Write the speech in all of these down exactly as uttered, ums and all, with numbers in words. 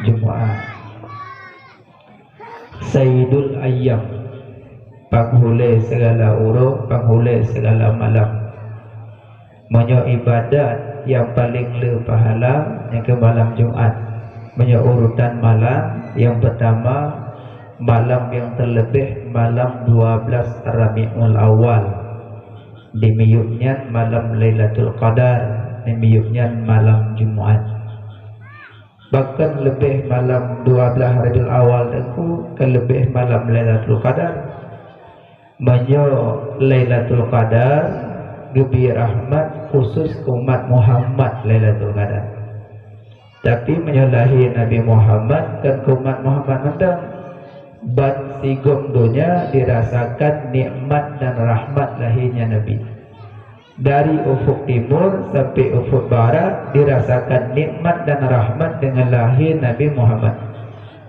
Jumat. Sayyidul ayyam, panghulée segala uroe, panghulée segala malam. Meunyoe ibadat nyang paleng le pahala, nyang keu malam Jumat. Meunyoe urutan malam, nyang peutama, malam nyang teuleubeh, malam dua belas Rabiul Awal. Di miyueb nyan malam Lailatul Qadar, di miyueb nyan malam Jumat. Bahkan leubeh malam dua belas Rabiul Awal teungku, ka leubeh malam Lailatul Qadar. Meunyoe Lailatul Qadar geubri rahmat khusus keu umat Muhammad Lailatul Qadar. Tapi meunyoe lahé Nabi Muhammad, kon keu umat Muhammad mantong. Ban sigom donya dirasakan nikmat dan rahmat lahirnya Nabi. Dari ufuk timur sampai ufuk barat dirasakan nikmat dan rahmat dengan lahé Nabi Muhammad.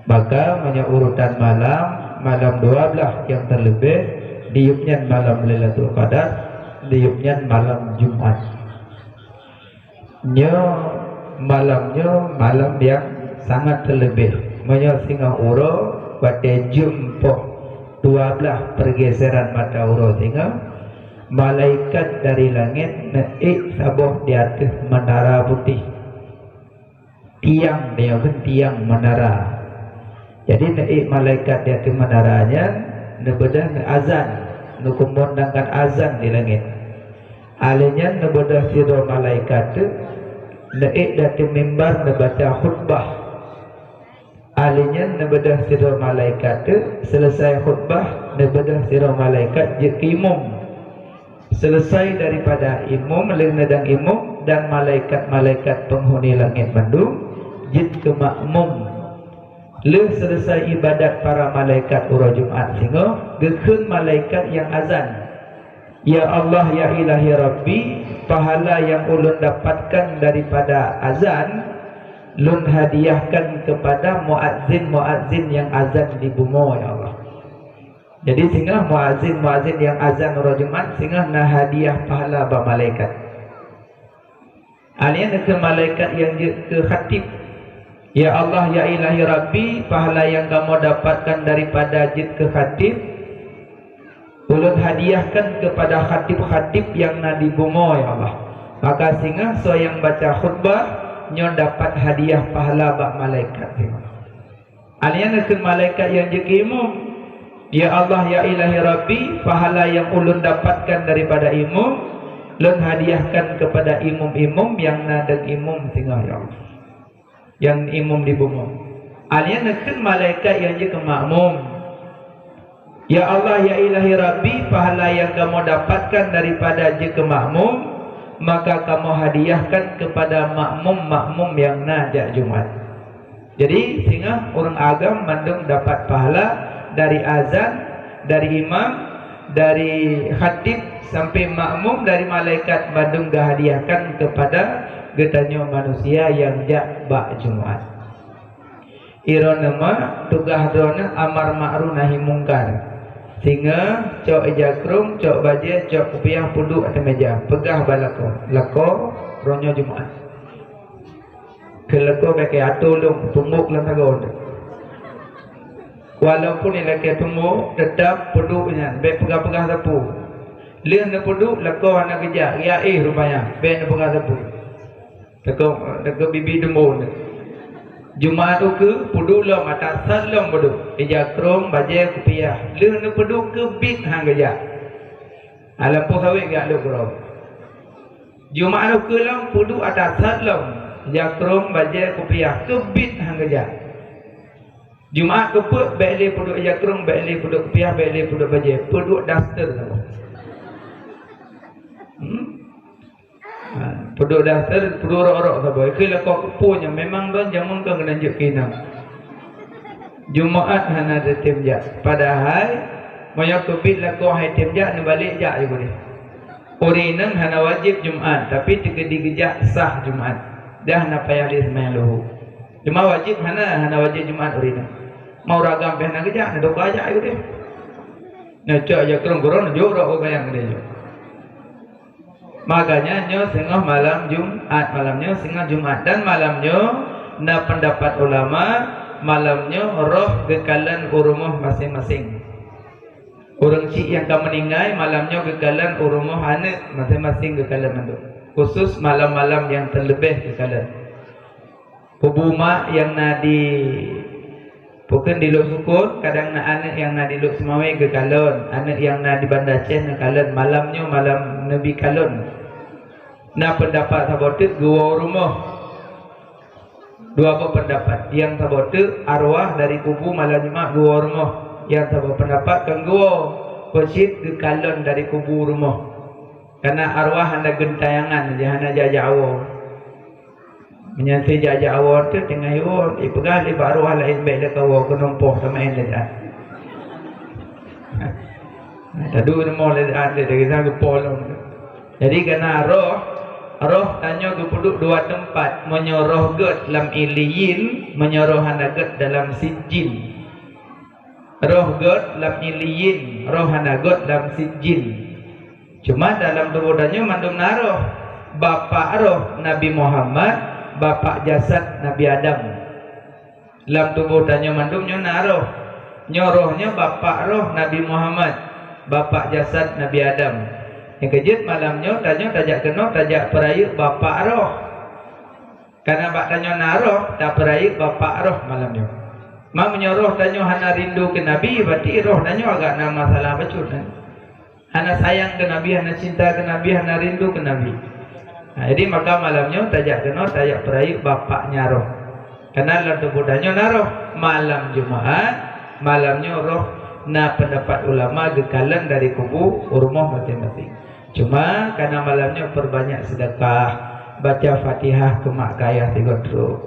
Maka, meunyoe urutan malam, malam dua belas nyang teuleubeh, diyueb nyan malam Lailatul Qadar, diyueb nyan malam Jumat. Nyoe malam nyoe malam nyang sangat teuleubeh. Meunyoe singoh uroe watée jeuem poh dua belas pergeseran mata uroe singoh, malaikat dari langét neuék saboh di ateueh menara putéh. Tiang, dia pun tiang menara. Jadi, neuék malaikat di ateueh menara nyan, neubeudôh neuazan, neukumandangkan azan di langét. Alèh nyan neubeudôh sidroe malaikat teuk, neuék di ateueh mimbar neubaca khutbah. Alèh nyan neubeudôh sidroe malaikat teuk, seuleusai khutbah, neubeudôh sidroe malaikat jeuet keu imum. Seuleusai daripada imum, lheueh neudong imum dan malaikat-malaikat peunghuni langét mandum jeuet keu makmum. Lheueh seuleusai ibadat para malaikat uroe Jumat singoh, geukheun malaikat nyang azan, "Ya Allah, ya Ilahi Rabbi, pahala nyang ulôn dapatkan daripada azan, lôn hadiahkan keupada muadzin-muadzin nyang azan di bumoe, ya Allah." Jadi, singoh muadzin-muadzin nyang azan uroe Jumat, singoh na hadiah pahala bak malaikat. Alèh nyan keu malaikat nyang jeuet keu khatib, "Ya Allah, ya Ilahi Rabbi, pahala nyang kamoe dapatkan daripada jeuet keu khatib, ulôn hadiahkan keupada khatib-khatib nyang na di bumoe, ya Allah." Maka singoh soe nyang baca khutbah nyoe dapat hadiah pahala bak malaikat singoh. Alèh nyan kheun malaikat nyang jeuet keu imum, "Ya Allah, ya Ilahi Rabbi, pahala nyang ulôn dapatkan daripada imum, lôn hadiahkan keupada imum-imum nyang na dong imum singoh, ya Allah." Nyang imum di bumoe. Alèh nyan kheun malaikat nyang jeuet keu makmum, "Ya Allah, ya Ilahi Rabbi, pahala nyang kamoe dapatkan daripada jeuet keu makmum, maka kamoe hadiahkan keupada makmum-makmum nyang na jak Jumat." Jadi, singoh ureuëng agam mandum dapat pahala dari azan, dari imam, dari khatib, sampai makmum, dari malaikat, mandum geuhadiahkan keupada geutanyoe manusia nyang jak bak Jumat. Droeneuh ma, tugaih droeneuh amar makruf nahi mungkar. Singoh, cok ija krong, cok bajée, cok kupiah, peuduek ateueh meja, peugah bak lakoe, "Lakoe, uroe nyoe Jumat." Keu lakoe bèk keu atô lôn tumbok lam sagoe. Walaupun ilakée tumbok, teutap peuduek nyan, bèk peugah-peugah sapeue. Lheueh neupeuduek, lakoe hana geujak, geujak éh rupanya, bèk neupeugah sapeue. Teukeu, teukeu bibi deumbon. Jumat ukeue, peuduek lom, ata sat lom peuduek. Ija krong, bajée, kupiah. Lheueh neupeuduek, keubiet han geujak. Alam po sawét geujak lhok keudroe. Jumat ukeue lom, peuduek ata sat lom. Ija krong, bajée, kupiah. Keubiet han geujak. Jumat keupeuet, bèk lé peuduek ija krong, bèk lé peuduek kupiah, bèk lé peuduek bajée. Peuduek daster saboh. Hmm? Ha, peuduek daster, peuduek rok-rok saboh. Keu lakoe keupeue nyan, memang ban jameun ka keuneuk jeuet keu inong. Jumat hana teutem jak. Padahai, meunyoe keubiet lakoe han teutem jak, neubalek jak ju keudeh. Ureuëng inong hana wajéb Jumat, tapi teukeudi geujak sah Jumat. Dah hana payah lé seumayang luhô. Cuma wajéb hana, hana wajéb Jumat ureuëng inong. Mau ragam pih hana geujak, neudoka jak ju keudeh. Neucok ija krong keudroe, neujok rok u kayang keudeh jok. Makanya nyoe singoh malam Jumat, malam nyoe singoh Jumat, dan malam nyoe Na peundapat ulama, malam nyoe roh geukalon u rumoh maséng-maséng. Ureuëng chik nyang ka meuninggai malam nyoe geukalon u rumoh aneuëk maséng-maséng geukalon mandum. Khusus malam-malam nyang teuleubeh geukalon. Kubu mak nyang na di, bukon di Lhoksukon, kadang na aneuëk nyang na di Lhokseumawe geukalon, aneuëk nyang na di Banda Aceh geukalon, malam nyoe malam neubi kalon. Na peundapat saboh teuk geuwoe u rumoh. Dua boh peundapat. Nyang saboh teuk arwah dari kubu malam Jumat geuwoe u rumoh. Nyang saboh peundapat kon geuwoe, peucit geukalon dari kubu u rumoh. Karena arwah hana geuntayangan, jadi hana jak-jak woe. Meunyoe si jak-jak woe teuh teungoh iwoe, ipeugah lé bak arwah laén bék lé kawoe keunoe poh sama lé dak. Tadu rumoh lé dak dari sana geupoh lom. Jadi karena roh, roh tanyoe geupeuduek dua teumpat. Meunyoe roh gét lam Iliyin, meunyoe roh hana gét dalam Sijjin. Roh gét lam Iliyin, roh hana gét lam Sijjin. Cuma dalam tuboh tanyoe mandum na roh. Bapak roh Nabi Muhammad, bapak jasad Nabi Adam. Lam tuboh tanyoe mandum nyoe na roh. Nyoe roh nyoe bapak roh Nabi Muhammad, bapak jasad Nabi Adam. Nyang keujeuet malam nyoe tanyoe tajak keunoe tajak peurayeuk bapak roh. Karena bak tanyoe na roh, tapeurayeuk bapak roh malam nyoe. Ma meunyoe roh tanyoe hana rindu keu Nabi, berarti roh tanyoe agak na masalah bacut, kan? Hana sayang keu Nabi, hana cinta keu Nabi, hana rindu keu Nabi. Nah, jadi maka malam nyoe tajak keunoe, tajak peurayeuk bapaknya roh. Karena lam tuboh tanyoe na roh. Malam Jumaat, malam nyoe roh na pendapat ulama geukalon dari kubu u rumoh maséng-maséng. Cuma karena malam nyoe perbanyak sedekah, baca Fatihah keu mak keu ayah sigoe trok.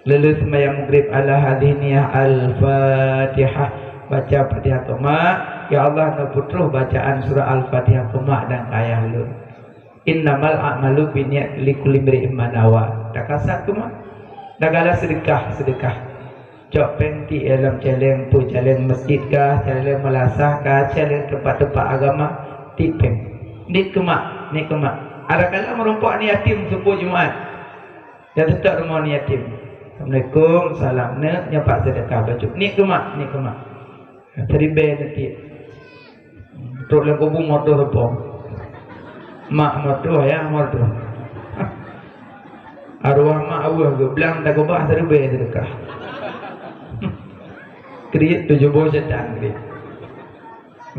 Leuleuh seumayang Maghrib ala hadhihi niyah Al-Fatihah. Baca Fatihah keu mak, ya Allah, neupeutroh bacaan surah Al-Fatihah keu mak dan keu ayah lôn. Innamal a'malu binniyat likulli imri'in ma nawa. Takasat keu mak. Dagala sedekah, sedekah. Cok péng tiek lam caleng, peue caleng masjid kah, caleng meulasah kah, caleng teumpat-teumpat agama, tiek péng. Niet keu mak, niet keu mak. Adakala meurumpok aneuk yatim seupôt Jumat. Dan teutap rumoh aneuk yatim. Assalamualaikum, salam neuk, nyoe pat seudeukah bacut. Niet keu mak, niet keu mak. Siribèe neutiek. Trok lam kubu moto seupôt. Mak moto, ayah moto. Arwah mak aweuh geuh, blang takeubah siribèe seudeukah. Kriet tujoh boh setan kriet.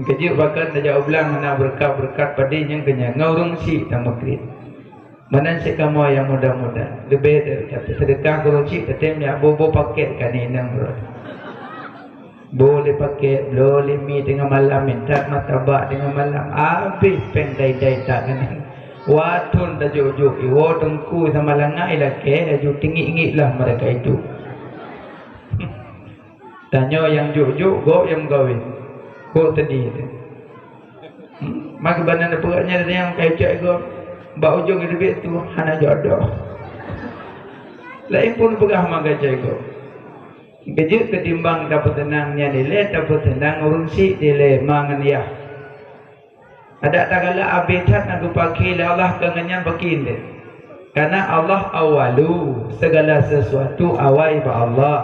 Keujeuet bahkan tajak u blang hana beureukat-beureukat padé nyang keunyan ngon ureuëng chik tamah kriet. Meunan cit kamoe nyang muda-muda, leubeh seudeukah keu ureuëng chik, tatem jak boh-boh pakét keu aneuk inong droe. Boh lé pakét, bloe lé mi teungoh malam, minta martabak teungoh malam, habéh péng dai-dai that keunan. Watèe tajok-jok, iwoe teungku sama langai lakée, laju teungiek-ngiek lah mereka itu. Tanyoe nyang jok-jok, gob nyang meugawen. Gob teudeh teuh. Hmm? Maka bana neupeugah nyan nyang kacok gob. Bak ujong teubiet tu hana jodoh. Laén pun peugah maka kacok gob. Keujeuet keutimbang tapeuseunang nyan ilée, tapeuseunang ureuëng chik dilée ma ngon yah. Adak tagalak abée that na geupakhe lé Allah keu ngon nyan pakhe indeh. Karena Allah awalu, segala sesuatu awai bak Allah.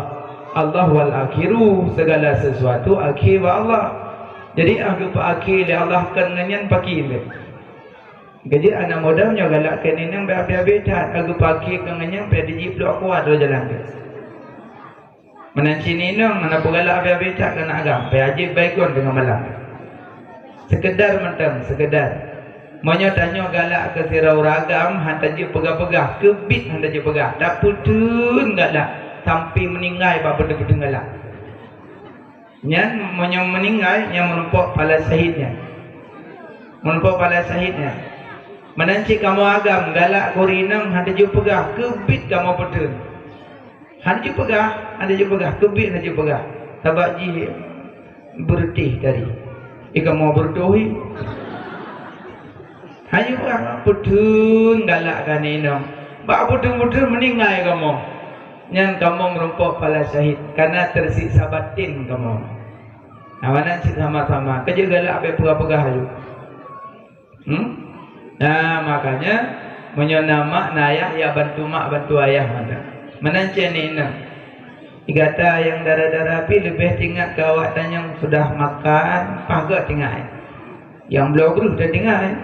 Allah wal akhiru, segala sesuatu akhé bak Allah. Jadi ah geupakhe lé Allah keu ngon nyan pakhe indeh. Keujeuet aneuk muda nyoe galak keu ngon nyan beu abée-abée that, ah geupakhe keu ngon nyan pih dijih pluek kuat lom jalan teuh. Meunan cit inong hana peugalak abée-abée that keu aneuk agam, pih ajeuk baikon teungoh malam. Seukeudar mantong, seukeudar. Meunyoe tanyoe galak keu sidroe ureuëng agam, han tajeuet peugah-peugah, keubiet han tajeuet peugah, tapeuteun galak, sampai meuninggai bak peuteun-peuteun galak. Nyan meunyoe meuninggai, nyan meurumpok pala syahid nyan. Meurumpok pala syahid nyan. Meunan cit kamoe agam, galak keu ureuëng inong han tajeuet peugah, keubiet kamoe peuteun. Han jeuet peugah, han jeuet peugah, keubiet han jeuet peugah. Sabab jih beureutéh tadi. Di kamoe beureutoh hi. Han jeuet peugah, peuteun galak keu aneuk inong. Bak peuteun-peuteun meuninggai kamoe. Nyan kamoe meurumpok pala syahid, karena teusiksa batin kamoe. Nah, meunan cit sama-sama. Keujeuet galak abée peugah-peugah aju. Hmm? Nah, makanya, meunyoe na mak, na ayah, ya bantu mak, bantu ayah mantong. Meunan cit ni inong. Gata nyang dara-dara pih leubeh teuingat keu awak tanyoe nyang sudah makan, paih gét teuingat. Nyang bloe breuh tan teuingat.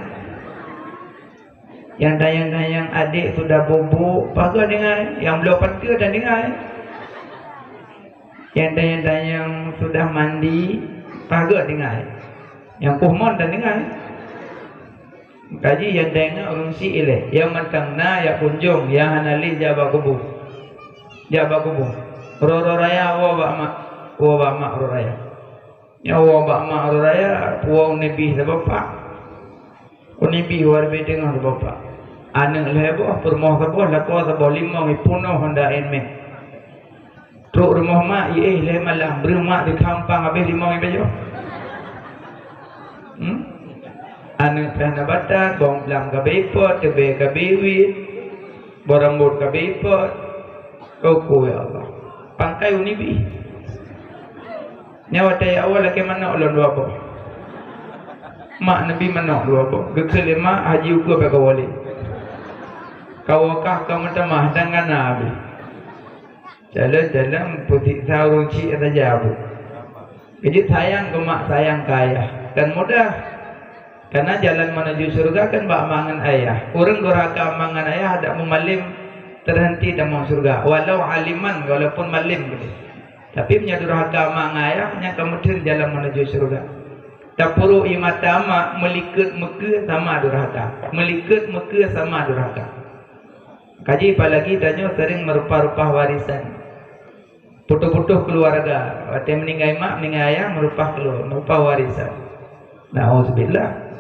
Nyang tanyong-tanyong adék sudah bubuk, paih gét teuingat. Nyang bloe pateue tan teuingat. Nyang tanyong-tanyong sudah mandi, paih gét teuingat. Nyang poh mon tan teuingat. Kaji nyang teuingat ureueng syiek ilée, nyang mantong na jak kunjong, nyang hana lé jak bak kubu. Jak bak kubu. Uroe-uroe raya woe bak mak, woe bak mak uroe raya. Nyoe woe bak mak uroe raya, puwoe uni bih saboh pak. Uni bih uroe raya teungoh saboh pak. Aneuk lhée boh, peurumoh saboh, lakoe saboh, limong ipunoh honda Nmax. Trok rumoh mak, iéh lhée malam, breuh mak dikhampang habéh limong ibajoh. Hmm? Aneuk pih hana batat, bong blang ka beuipot, teubée ka beuiwit, boh rambot ka beuipot. Oku ya Allah. Pangkai uni bih. Nyoe watée awai lakée manok lôn dua boh. Mak neubi manok dua boh. Geukheun lé mak haji ukeue bak kawali. Kawakah ka meutamah dan ngana habéh. Jalan-jalan peusiksa ureueng syiek raja bu. Jadi sayang keu mak, sayang keu ayah. Kan mudah. Karena jalan menuju syurga kan bak mak ngon ayah. Ureueng durhaka mak ngon ayah adak meumalem terhenti tamong syurga. Walau aliman, walaupun malem gitu. Tapi meunyoe durhaka mak ngon ayah, nyan ka meutheun jalan menuju syurga. Tapeuruek ie mata mak, meulikot meukeue sama durhaka. Meulikot meukeue sama durhaka. Kaji apalagi tanyoe sering meurupah-rupah warisan. Putôh-putôh keuluwarga, watée meuninggai mak, meuninggai ayah, meurupah keuluwa-, meurupah warisan. Nauzubillah.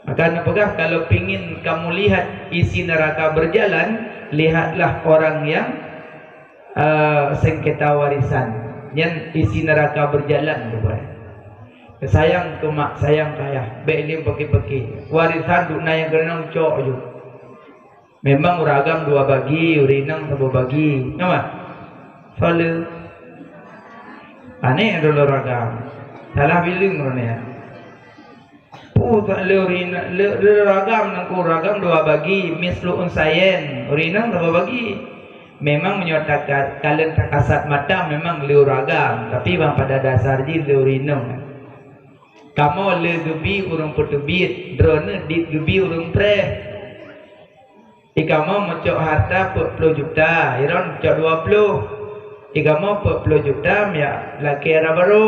Maka neupeugah, kalau pingin kamu lihat isi neraka berjalan, lihatlah orang yang, eh, sengketa warisan. Nyan isi neraka berjalan, rupanya. Sayang keu mak, sayang keu ayah, bék lé peuki-peuki. Warisan duek na nyang keunong cok ju. Memang ureueng agam dua bagi, ureueng inong saboh bagi. Nyoe mak? Soe le? Aneh droe ureueng agam. Salah bileung droe nyan. Peue le ureueng inong, le, le ureueng agam nangku ureueng agam dua bagi, mislu unsayen, ureueng inong saboh bagi. Memang meunyoe taka-, kalon takasat mata memang le ureueng agam, tapi bang pada dasar jih le ureueng inong. Kamoe le geubi ureueng peuteubiet, droeneuh dit geubi ureueng preh. Ikamoe meucok harta peuet ploh juta, iron meucok dua ploh. Ikamoe peuet ploh juta miak lakée raba ro.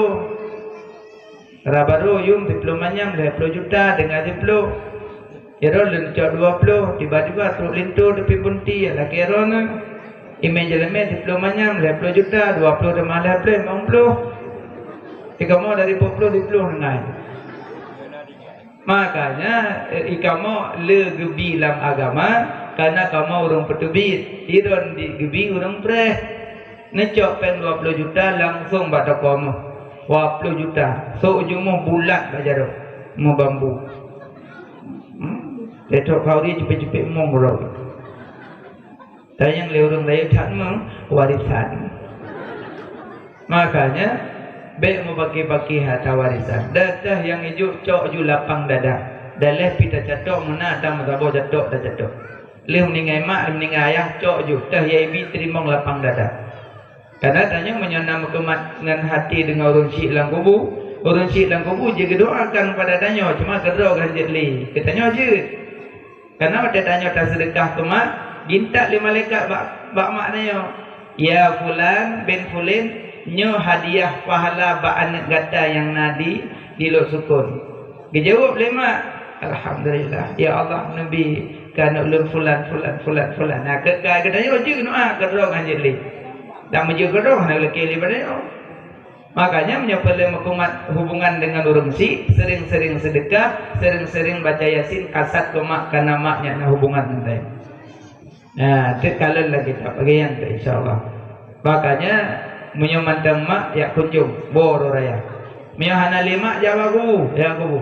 Raba ro yum siploh manyam lhée ploh juta deungon siploh. Iron lôn cok dua ploh, tiba-tiba trok linto teupie bunti, lakée ro na. Imé jeulemé siploh manyam lhée ploh juta, dua ploh teuma lhée ploh, limong ploh. Ikamoe dari peuet ploh, siploh ngai. Makanya, eh, ikamoe le geubi lam agama, karena kamoe ureueng peuteubiet, iron di geubi ureueng preh. Neucok péng dua ploh juta langsong bak toko meuh. Dua ploh juta, sok jumeuh bulat bak jaroe, meuh bambu. Hmm? Teutok khauri cupet-cupet mong uroe. Tanyong lé ureueng rayeuk that meuwarisan. Makanya, bék mubagi-bagi harta warisan. Data nyang ijok cok ju lapang dada. Daleh pih tacatok meunan, ata meusaboh catok tacatok. Lheueh meuninggai mak, lheueh meuninggai ayah, cok ju. Teuh yaibi teurimong lapang dada. Karena tanyoe meunyoe na meukeumah ngon hati deungon ureueng syiek lam kubu, ureueng syiek lam kubu jeuet geudoakan pada tanyoe, cuma keudroe kan jeuet lé. Keu tanyoe jeuet. Karena watée tanyoe taseudeukah keu mak, gintak lé malaikat bak, bak mak tanyoe, "Ya fulan bin fulin, nyoe hadiah pahala bak aneuk gata nyang na di, di Lhoksukon." Geujaweueb lé mak, "Alhamdulillah, ya Allah, neubi keu aneuk lôn fulan, fulan, fulan, fulan." Nah, keu, keu, keu tanyoe jeuet keunoe, ah, keudroe ngon jeuet lé. Dan meujeuet keudroe hana lakée lé bak tanyoe. Makanya, meunyoe peureulée meukumat hubungan deungon ureueng syiek, sering-sering seudeukah, sering-sering baca Yasin, kasat keu mak, karena mak nyan na hubungan ngon tanyoe. Nah, teukalon lagée that, bagaimana tu, insya Allah. Makanya, meunyoe mantong mak, jak kunjong, boh uroe raya. Meunyoe hana lé mak, jak bak kubu, jak kubu.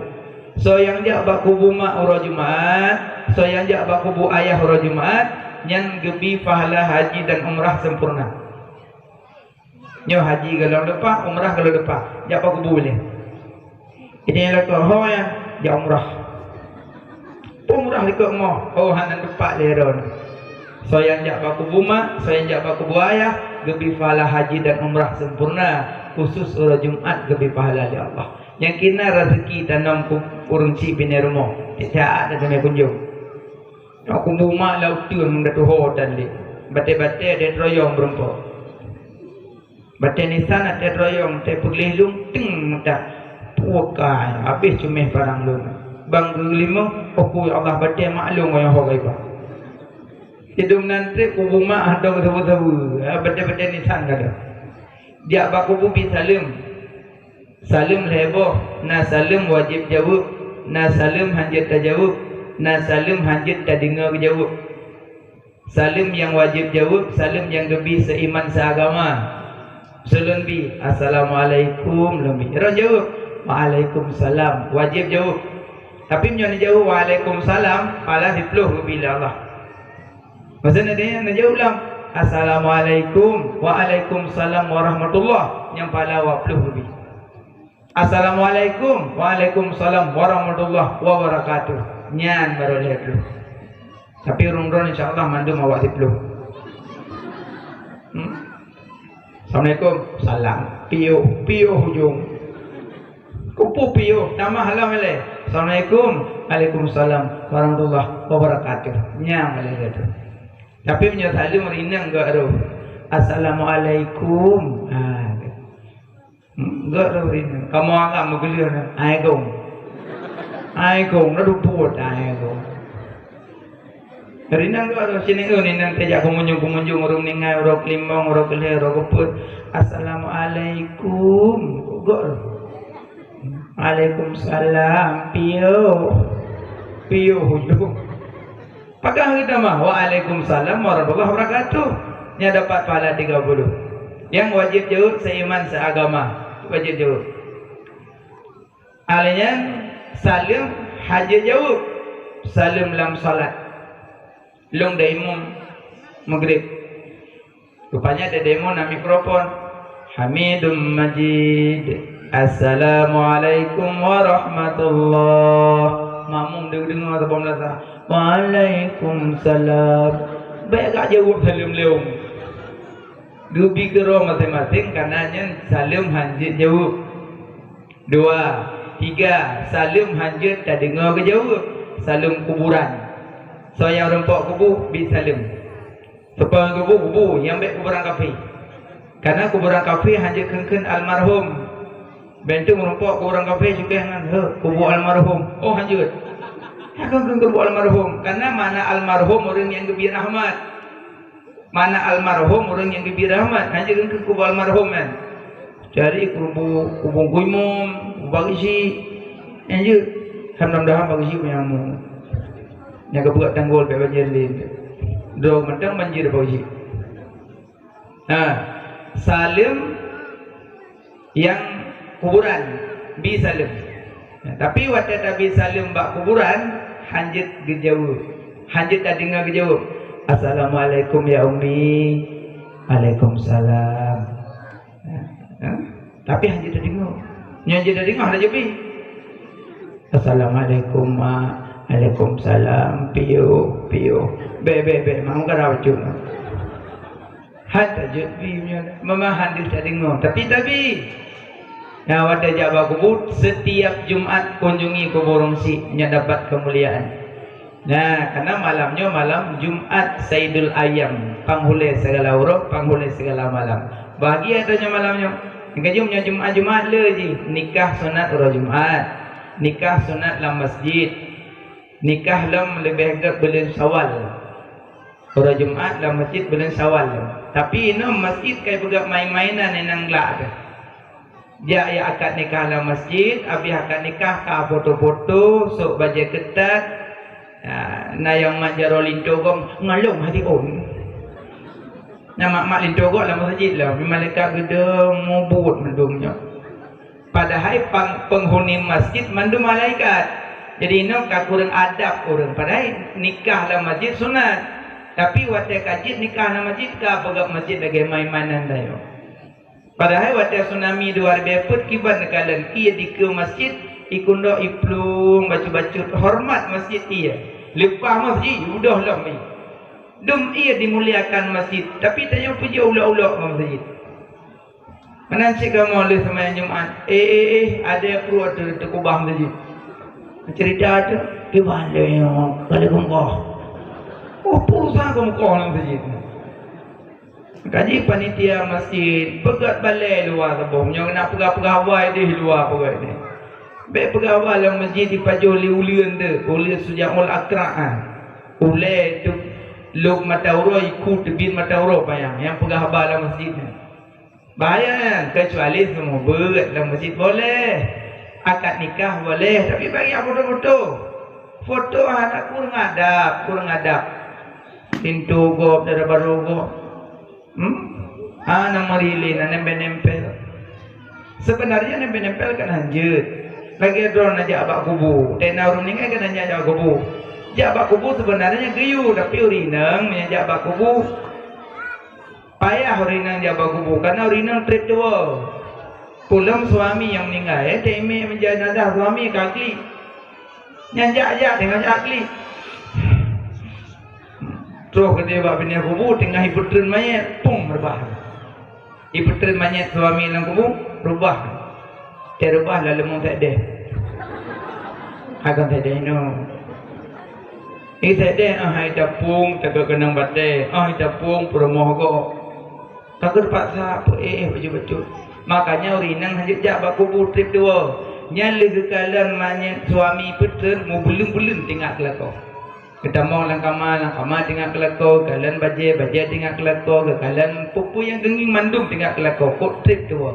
Soe nyang jak bak kubu mak uroe Jumat, soe nyang jak bak kubu ayah uroe Jumat, nyan geubi pahala haji dan umrah sempurna. Nyoe haji gohlom leupah, umrah gohlom leupah, jak bak kubu lé. Jadi nyang lakoe ho nyan jak umrah. Umrah likot mo, oh hana teumpat lé droe. Soe nyang jak bak kubu mak, soe nyang jak bak kubu ayah, geubri pahala haji dan umrah sempurna, khusus uroe Jumat geubri pahala lé Allah. Nyang kina rezeki tanom ku-, ureueng chik binéh rumoh, cak-cak dan teumé kunjong. Nyang kubu mak lam uteuen meunan tuho tan lé. Batée-batée ada droyong meurumpok. Batée nisan, batée droyong, batée peugleh lôn, teng meutak. Pukai, habéh cuméh parang lôn. Bang geulimong, oh ku ya Allah, batée mak lôn nyang ho gaiba. Sidum nan treb kubu mak hana sabu-sabu. Ha, batée-batée nisan kada. Jak bak kubu bi saleuem. Saleuem lhée boh, na saleuem wajéb jaweueb, na saleuem hanjeuet tajaweueb, na saleuem hanjeuet tadeungoe geujaweueb. Saleuem nyang wajéb jaweueb, saleuem nyang geubi seuiman seuagama. Seulôn bi, "Assalamualaikum," lôn bi. Roh jaweueb, "Waalaikumsalam." Wajéb jaweueb. Tapi meunyoe neujaweueb, "Waalaikumsalam," pahala siplôh geubi lé Allah. Maksudnya dia neujaweueb lom, "Assalamualaikum," "Waalaikumsalam warahmatullah," nyang pahala dua ploh geubi. "Assalamualaikum," "Waalaikumsalam warahmatullahi wabarakatuh." Nyan baru lhée ploh. Tapi ureueng droen insya Allah mandum awak siplôh. Hmm? "Assalamualaikum." "Salam." Piôh, piôh ujong. Kubu piôh, tamah lom ilée. "Assalamualaikum." "Waalaikumsalam warahmatullahi wabarakatuh." Nyan lhée tu. Tapi meunyoe saleuem rinang gak roh. "Assalamualaikum." Ha. Enggak tahu rindu. Kamoe agam meugeuleueh na. Ai gong. Ai gong, na dupuet ai gong. Rindu enggak tahu sini, oh, rindu tajak kumunjung-kumunjung, ureueng ninggai, ureueng keulimong, ureueng keulhée, ureueng keupeuet. "Assalamualaikum." Enggak tahu. "Waalaikumsalam." Piôh. Piôh ujong. Pakon geutamah, "Waalaikumsalam warahmatullahi wabarakatuh." Nyan dapat pahala tiga puluh. Nyang wajéb jaweueb seiman seagama. Wajéb jaweueb. Alèh nyan, saleuem hana jaweueb. Saleuem lam salat. Lôn dai imum Maghrib. Rupanya di demo na mikrofon. "Hamidum Majid. Assalamualaikum warahmatullah." Makmum deungoe-deungoe saboh meunasah. "Waalaikumsalam." Bèk ka jaweueb saleuem lom. Geubi keudroe maséng-maséng, kareuna nyan saleuem hanjeuet jaweueb. Dua, tiga, saleuem hanjeuet tadeungoe geujaweueb. Saleuem kuburan. Soe nyang rumpok kubu, bi saleuem. Seupang kubu, kubu, nyang bèk kuburan kafé. Kareuna kuburan kafé hanjeuet kheun-kheun almarhum. Bèk teuh meurumpok kuburan kafé cukée ngon, "Heuh, kubu almarhum." Oh, hanjeuet. Hana kheun-kheun kubu almarhum. Kareuna makna almarhum ureueng nyang geubri rahmat. Makna almarhum ureueng nyang geubri rahmat. Hanjeuet kheun-kheun kubu almarhum nyan. Cari kubu, kubu Gui Mum, kubu Bak Geuchik. Hanjeuet. Mudah-mudahan Bak Geuchik nyang mu. Nyang geupeugah tanggol bèk banjir lé. Droe mantong banjir Bak Geuchik. Ha, saleuem nyang kuburan, bi saleuem. Nah, tapi watèe tabi saleuem bak kuburan, hanjeuet geujaweueb. Hanjeuet tadeungoe geujaweueb, "Assalamualaikum ya Ummi." "Waalaikumsalam." Nah, ha? Tapi hanjeuet tadeungoe. Nyoe hanjeuet tadeungoe, hana jeuet bi. "Assalamualaikum, Mak." "Waalaikumsalam." Piôh, piôh. Bèk, bèk, bèk. Mak, meukarat bacut, Mak. Hana jeuet bi nyoe. Memang hana tadeungoe. Tapi tabi. Nah, watèe jak bak kubu, setiap Jumat kunjungi kubu ureueng chik, nyan dapat kemuliaan. Nah, karena malam nyoe malam Jumat Saidul Ayyam, panghulèe segala uroe, panghulèe segala malam. Bahagia tanyoe malam nyoe. Nyang keujeuet nyoe Jumat-Jumat le jih, nikah sunat uroe Jumat. Nikah sunat lam masjid. Nikah lom leubeh gèt buleuen Syawal. Uroe Jumat lam masjid buleuen Syawal. Tapi inoe masjid kai peugah main-mainan inong glak teuh. Jak ya akad nikah lam masjid, abéh akad nikah ka foto-foto, sôk bajèe keutat. Ha, na nyang mat jaroe linto gob, ngalong hati ôn. Na mat-mat linto gob lam masjid lah, malaikat geudong mubut mandum nyoe. Padahai pang-, penghuni masjid mandum malaikat. Jadi inoe ka kureueng adab ureueng. Padahai nikah lam masjid sunat. Tapi watèe ka jeuet nikah lam masjid, ka peugah masjid lagèe main-mainan tanyoe. Padahai watèe tsunami dua ribèe peuet kiban neukalon ié dikeue masjid, ikundok iplueng bacut-bacut horeumat masjid ié. Leupah masjid, udoh lom ié. Dum ie dimuliakan masjid, tapi tanyoe peujeuet ulok-ulok ngon masjid. Meunan cit kamoe lheueh seumayang Jumat, eh, eh, eh, ada pruet teu-, teukubah masjid. Cerita tu, "Di mana nyoe? Kali geukoh." Oh, pulsa geukoh lam masjid. Kaji panitia masjid, peugah balai luwa saboh. Nyoe na peugah-peugah awai deh luwa peugah deh. Bèk peugah awai lam masjid dipajoh lé uleuen deh, uleuen Sujaul Akra. Ulèe tu lôk mata uroe, iku teubiet mata uroe payang nyang peugah haba lam masjid nyan. Bahaya nyan, keucuali seumeubeuet lam masjid boleh. Akad nikah boleh, tapi bagi foto-foto. Foto hana, kurang adab, kurang adab. Pintoe gob, dara barô gob. Hmm? Hana meuri lé, na nempel-nempel. Sebenarnya nempel-nempel kan hanjeuet. Lagèe droeneuh jak bak kubu. Teuh na ureueng meuninggai kan hana jak bak kubu. Jak bak kubu sebenarnya geuyue, tapi ureueng inong meunyo jak bak kubu, payah ureueng inong jak bak kubu, karena ureueng inong trép tuwoe. Peulom suami nyang meuninggai, eh, teumèe meujanazah suami ka klik. Nyan jak-jak teungoh jak klik. Troh keudéh bak binéh kubu, teungoh ipeutreun manyét, pung, reubah. Ipeutreun manyét suami lam kubu, reubah. Teureubah lalu meusédeh. Akan sédeh nyoe. Isédeh, ah, hai tapung, teugok keunong batée. Ah, hai tapung, peurumoh gob. Ka geupaksa, peu-éh, bacut-bacut. Makanya ureueng inong hanjeuet jak bak kubu trép tuwoe. Nyan lé geukalon manyét suami peutreun, mubeuleuen-beuleuen teuingat keu lakoe. Geutamong lam kama, lam kama teuingat keu lakoe, geukalon bajée, bajée teuingat keu lakoe, geukalon peue-peue nyang geungieng mandum teuingat keu lakoe, kok trép tuwoe.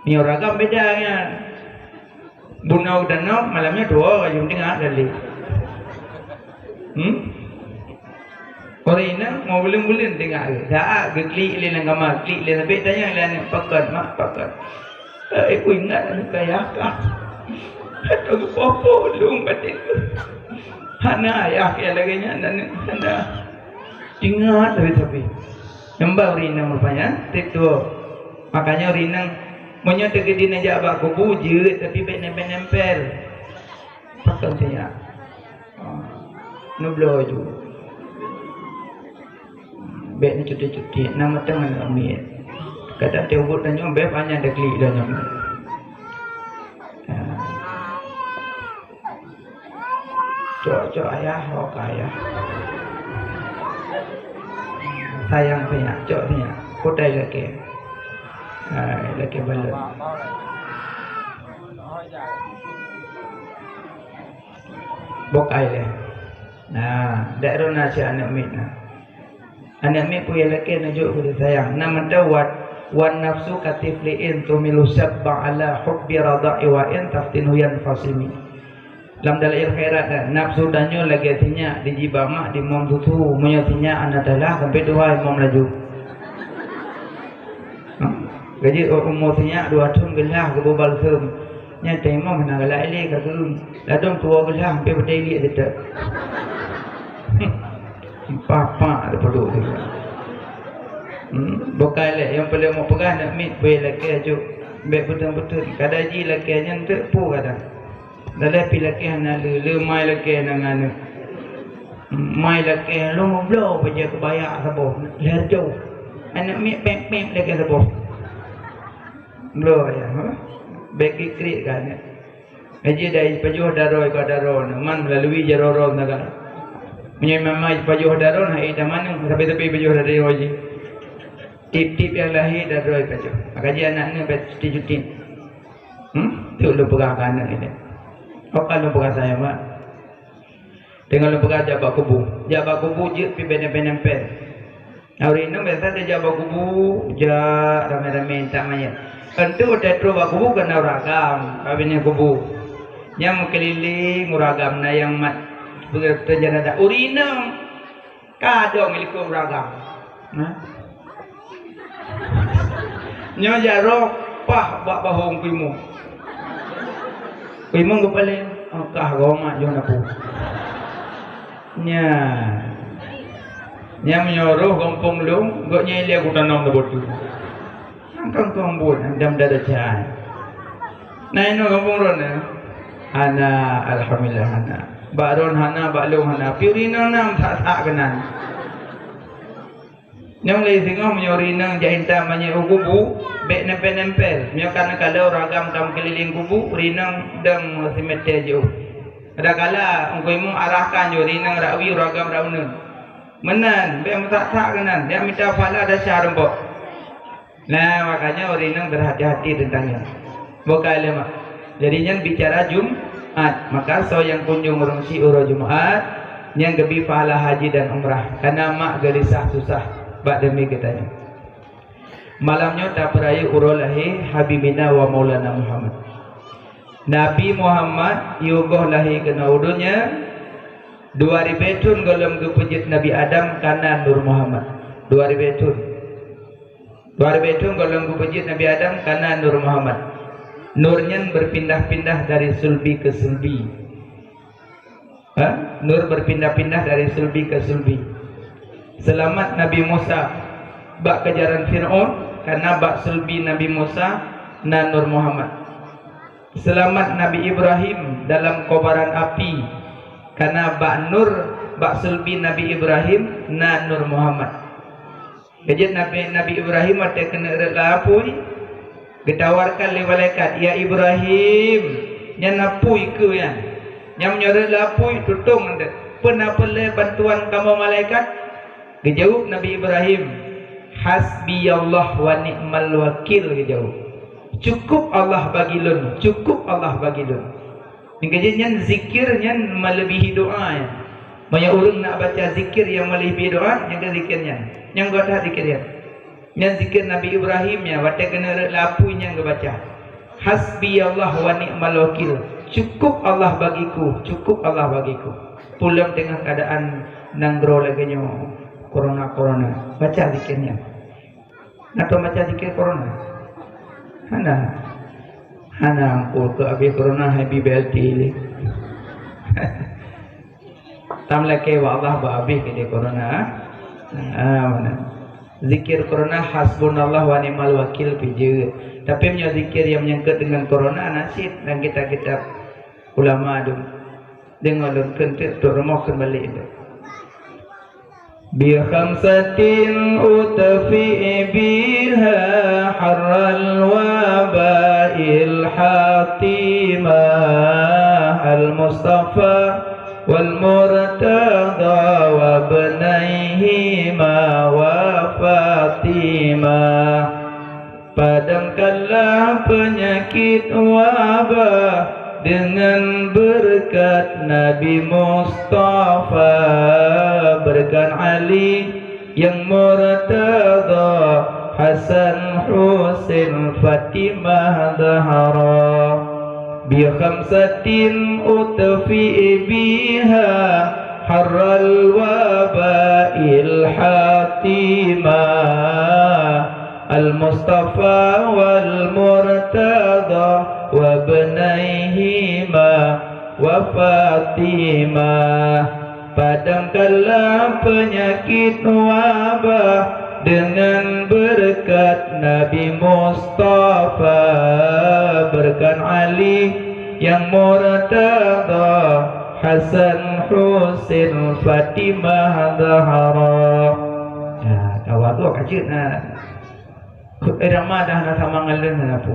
Meunyoe ragam beda nyan. Bunoe geutanyoe malam nyoe tuwoe ka jeuet teuingat kali. Hmm? Ureueng inong mubeuleuen-beuleuen teuingat. Saát geuklik lé lam kama, klik lé, sampai tanyong lé aneuk, "Pakon, mak, pakon?" Eh, ku ingat aneuk kaya kah. Atau geupoh-poh lôn batin. Hana ayah kaya lagèe nyan aneuk, hana. Ingat tapi-tapi. Nyang ba ureueng inong rupanya, trép tuwoe. Makanya ureueng inong, meunyoe teukeudi neujak bak kubu, jeuet, tapi bèk nempel-nempel. Pakon teuingat. Ah, neubloe ju. Bèk neucuti-cuti, na meuteumèe ngon miet. Kadang teuh ubit tanyoe, bèk panyang teuklik tanyoe. Ah. Cok, cok ayah, ho ka ayah. Sayang sinyak, cok sinyak. Kutai lakèe. Hai, lakèe balot. Bokai lé. Nah, dak rôh na cit aneuk miet na. Aneuk miet peue lakèe neujok keu sayang. Na mantong wat, "Wan nafsu katiflin tuhmilu syabban ala hubbi radha'i wa in taftinhu yanfasimi." Lam Dalail Khairat kan, nafsu tanyoe lagèe sinyak di jiba mak dimom susu, meunyoe sinyak hana talah sampai tuha imom laju. Gaji umu sinyak dua thon geulah geuboh balsem. Nyan teuma hana galak ilèe ka keueung. Ladôm tuwoe geulah sampai beutai liek teutap. Papa ada padu tu. Hmm, bukan lé, nyang paléng mau peugah aneuk miet, bèk lakèe aju. Bèk beutôi-beutôi. Kadang ji lakèe nyan teuk peue kadang. Dalam pi lakèe hana le, le mai lakèe nang aneuk. Mai lakèe lôn bloe bajèe keubaya saboh, lhèe reutôh. Aneuk miet pèng-pèng lakèe saboh. Bloe ya, ha? Bèk krik-krik ka aneuk. Haji dai pajoh daroe ka daroe, man meulalu jaroe-roe sagai. Meunyoe mama pajoh daroe, hai dah maneng, sabe-sabe pajoh daroe ji. Tiep-tiep nyang lahé daroe pajoh. Maka ji aneuk nyoe bèk cuti-cuti. Hmm? Tu lôn peugah keu aneuk nyoe. Apa lôn peugah sayang, Mak? Teungoh lôn peugah jak bak kubu. Jak bak kubu jeuet pi bèk nempel-nempel. Ureueng inong biasa tajak bak kubu, jak ramé-ramé intat manyét. Enteuk watèe trôh bak kubu keunan ureueng agam, bak binéh kubu. Nyan meukeulileng ureueng agam na nyang mat peue teujana dak ureueng inong. Ka dong likot ureueng agam. Nah. Nyoe jaroe pah bak bahong kuimu. Kuimu geupaleng, oh, kah gomak jong napu. Nya. Nya meunyoe roh gampông lôn, gobnyan ilèe kutanom na botu. Nang kong-kong buet, dam dada cai. Nah, inoe gampông lôn, eh? Hana, alhamdulillah, hana. Bak droen hana, bak lôn hana. Piurina nam sak-sak keunan. Nyang lé singoh meunyoe ureueng inong jak intat manyét u kubu, bèk nempel-nempel. Meunyoe ka neukalon ureueng agam ka meukeulileng kubu, ureueng inong dong simeter jiôh. Kadang-kadang Teungku Imum arahkan jih ureueng inong rak wie, ureueng agam rak uneuen. Meunan, bèk meusak-sak keunan, jak mita pahala desya rumpok. Nah, makanya ureueng inong berhati-hati tentang nyan. Bukan lé mak. Jadi nyan bicara Jumat. Maka soe nyang kunjong ureueng syiek uroe Jumat, nyan geubri pahala haji dan umrah. Karena mak geulisah susah bak demi geutanyoe. Malam nyoe tapeurayeuk uroe lahé Habibina wa Maulana Muhammad. Nabi Muhammad yôh goh lahé keunoe u dônya, dua ribèe thôn gohlom geupeujeuet Nabi Adam kana Nur Muhammad. Dua ribèe thôn. Dua ribèe thôn gohlom geupeujeuet Nabi Adam kana Nur Muhammad. Nur nyan berpindah-pindah dari sulbi ke sulbi. Ha? Nur berpindah-pindah dari sulbi ke sulbi. Seulamat Nabi Musa bak keujaran Fir'aun, kana bak sulbi Nabi Musa na Nur Muhammad. Seulamat Nabi Ibrahim dalam kobaran api, kana bak nur, bak sulbi Nabi Ibrahim na Nur Muhammad. Keujeuet Nabi, Nabi Ibrahim watèe keuneuk rhot lam apui, geutawarkan lé malaikat, "Ya Ibrahim, nyan apui keuh nyan. Nyan meunyoe rhot lam apui, tutông nyan. Peue na peureulèe bantuan kamoe malaikat?" Geujaweueb Nabi Ibrahim, "Hasbiyallah wa ni'mal wakil," geujaweueb. "Cukup Allah bagi lôn, cukup Allah bagi lôn." Nyang keujeuet nyan zikir nyan melebihi doa nyan. Meunyoe ureueng nak baca zikir nyang melebihi doa, nyang keuh zikir nyan. Nyang geuh that zikir nyan. Nyan zikir Nabi Ibrahim nyan, watèe keuneuk rhot lam apui nyan geubaca. "Hasbiyallah wa ni'mal wakil." Cukup Allah bagiku, cukup Allah bagiku. Peue lom teungoh keuadaan nanggroe lagèe nyoe, corona-corona. Baca zikir nyan. Na tabaca zikir corona? Hana. Hana, Teungku, keu abéh corona hai bi B L T lé. Tam lakèe bak Allah bak abéh keu corona. Ah, meunan. Zikir corona hasbunallah wa ni'mal wakil pih jeuet. Tapi meunyoe zikir nyang menyangkut dengan corona, na cit lam kitab-kitab ulama dum. Deungoe lôn kheun teuk, trok rumoh kheun balek teuk. Bi khamsatin utfi biha harral wabail hatima, al Mustafa wal Murtada wa ibnaihima wa Fatimah. Padamkanlah penyakit wabah dengan berkat Nabi Mustafa, berkat Ali yang murtada, Hasan, Husain, Fatimah, Zahra. Bi khamsatin utfi biha harral wabail hatima, al Mustafa wal Murtada wa ibnaihima wa Fatimah. Padamkanlah penyakit wabah dengan berkat Nabi Mustafa, berkat Ali yang murtada, Hasan, Husain, Fatimah, Zahra. Nah, tawaduk aja nah. Irama dah na sama ngalun na pu.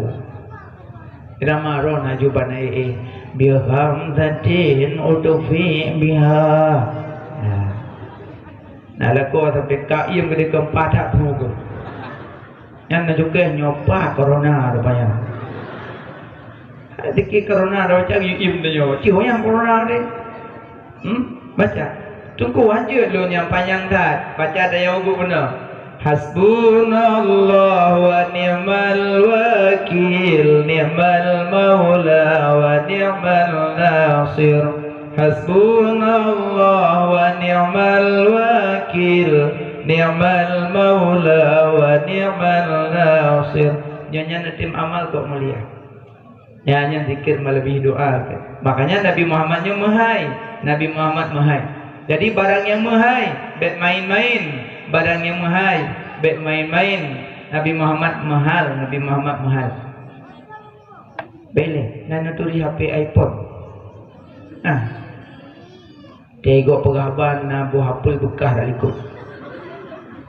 Irama roh na juba na eh, eh. Bi khamsatin utfi biha. Nah. Nah, lakoe sampai kaiem geude keumpat that tu ke. Nyan na juga nyoe pat corona rupanya. Dikit corona dah macam iem tu nyoe. Cih yang corona deh. Hmm? Baca. Teungku, hanjeuet lôn nyang panyang that. Baca daya ubu beuna. Hasbunallah wa ni'mal wakil, ni'mal maula wa ni'mal nasir. Hasbunallah wa ni'mal wakil, ni'mal maula wa ni'mal nasir. Nyan, nyan na tim amal kok mulia. Nyan, nyan zikir meuleubeh doa. Makanya Nabi Muhammad nyoe meuhai. Nabi Muhammad meuhai. Jadi barang nyang meuhai, bèk main-main. Barang nyang meuhai, bèk main-main. Nabi Muhammad mahal, Nabi Muhammad mahal. Bèk lé, na neuturi H P iPhone. Nah. Teuga peugah ban na boh apel beukah dak likot.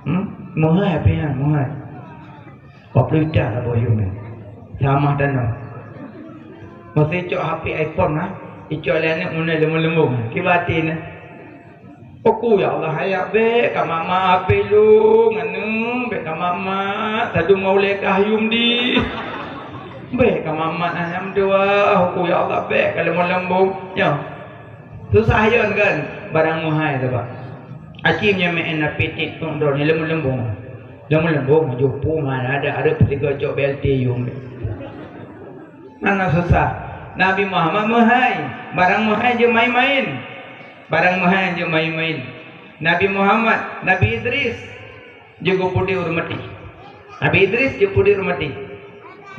Hmm? Meuhai pih nyan, meuhai. Empat puluh juta lah boh yum nyan. Sama tanoh. Masa icok H P iPhone lah, icok lé aneuk meunan leumbong-leumbong. Kiban até nyan. Aku, ya Allah, hayat bèk ka mat-mat H P lôn, aneuk, bèk ka mat-mat, tadum ulèe kah yum di. Bèk ka mat-mat, alhamdulillah, aku, ya Allah, bèk ka leumbong-leumbong. Nyoe. Susah yon kan, barang meuhai tu, Pak. Aci nyoe meu'en na pitit tong droe nyoe leumbong-leumbong. Leumbong-leumbong, jumpu mana ada, ada peusigoe cok B L T yum. Mana susah. Nabi Muhammad meuhai, barang meuhai jeuet main-main. Barang meuhai jeuet main-main. Nabi Muhammad, Nabi Idris, jeuet geupudép ureueng maté. Nabi Idris jeuet pudép ureueng maté.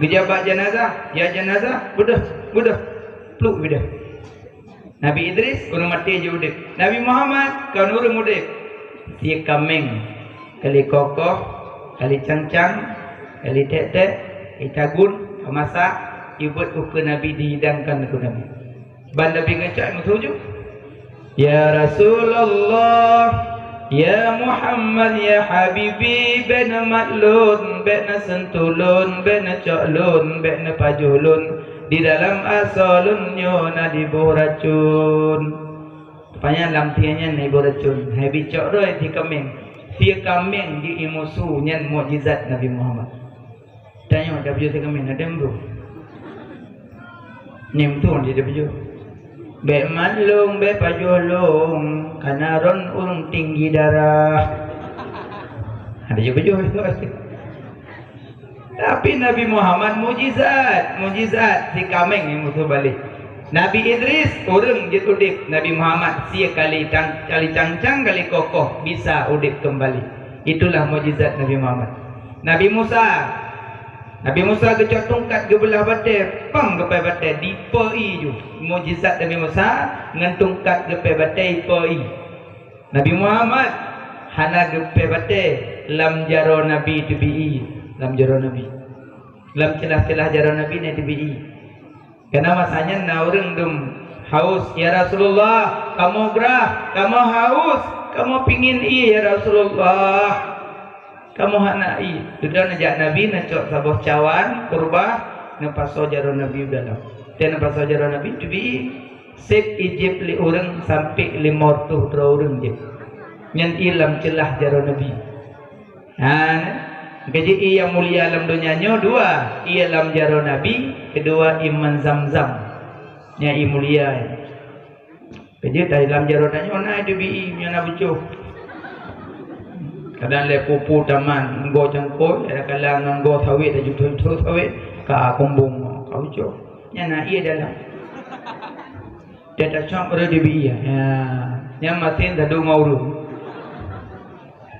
Geujak bak janazah, ya janazah, beudôh, beudôh. Pluek beudôh. Nabi Idris ureueng maté jeuet udép. Nabi Muhammad kon ureueng udép. Sie kaméng ka lheueh kokoh, ka lheueh cang-cang, ka lheueh tèk-tèk, itagun, ka masak, ibeuet ukeue Nabi dihidangkan keu Nabi. Ban Nabi ngeucok meutuju, "Ya Rasulullah, ya Muhammad, ya Habibi, bèk neumat lôn, bèk neuseuntuh lôn, bèk neucok lôn, bèk neupajoh lôn. Di dalam asoe lôn nyoe na jiboh racun." Rupanya lam sie nyan na jiboh racun. Hai bicok droe sie kaméng. Sie kaméng jiimusu nyan mukjizat Nabi Muhammad. Tanyoe tapajoh sie kaméng, na dem tu. Nem tu dia tapajoh. "Bèk mat lôn, bèk pajoh lôn, kana ron ureueng tinggi darah." Ada je pajoh. Tapi Nabi Muhammad mukjizat, mukjizat sie kaméng jiimusu balek. Nabi Idris ureueng jeuet udép, Nabi Muhammad sie kali tang-, kali cang-cang kali kokoh bisa udép keumbali. Itulah mukjizat Nabi Muhammad. Nabi Musa, Nabi Musa geucok tungkat geubeulah batèe, pang geupèe batèe, dipeue ié ju. Mukjizat Nabi Musa ngon tungkat geupèe batèe ipeue ié. Nabi Muhammad hana geupèe batèe, lam jaroe Nabi teubi ié, lam jaroe Nabi. Lam ceulah-ceulah jaroe Nabi na teubi ié. Karena masa nyan na ureueng dum haus, "Ya Rasulullah, kamoe grah, kamoe haus, kamoe pingin ié, ya Rasulullah." Kamoe hana ié. Dudoe neujak Nabi, neucok saboh cawan kurbah, neupasoe jaroe Nabi u dalam. Watèe neupasoe jaroe Nabi, teubi ié. Sép ijép lé ureueng sampé limong reutôh droe ureueng jép. Nyan ié lam ceulah jaroe Nabi. Ha, keujeuet ié nyang mulia lam donya nyoe dua, ié lam jaroe Nabi, keudua ié Man Zamzam. Nyan ié mulia. Keujeuet lam jaroe tanyoe na teubi ié, nyoe na beucoh. Kadang lé pupu taman, ngon cangkôi, kadang-kadang ngon sawét, aju thô-thô sawét, ka kumbong, ka beucoh. Nyan na ié dalam. Teuh tacok rot teubi ié. Ya, nyan maté tadu ngon ureueng.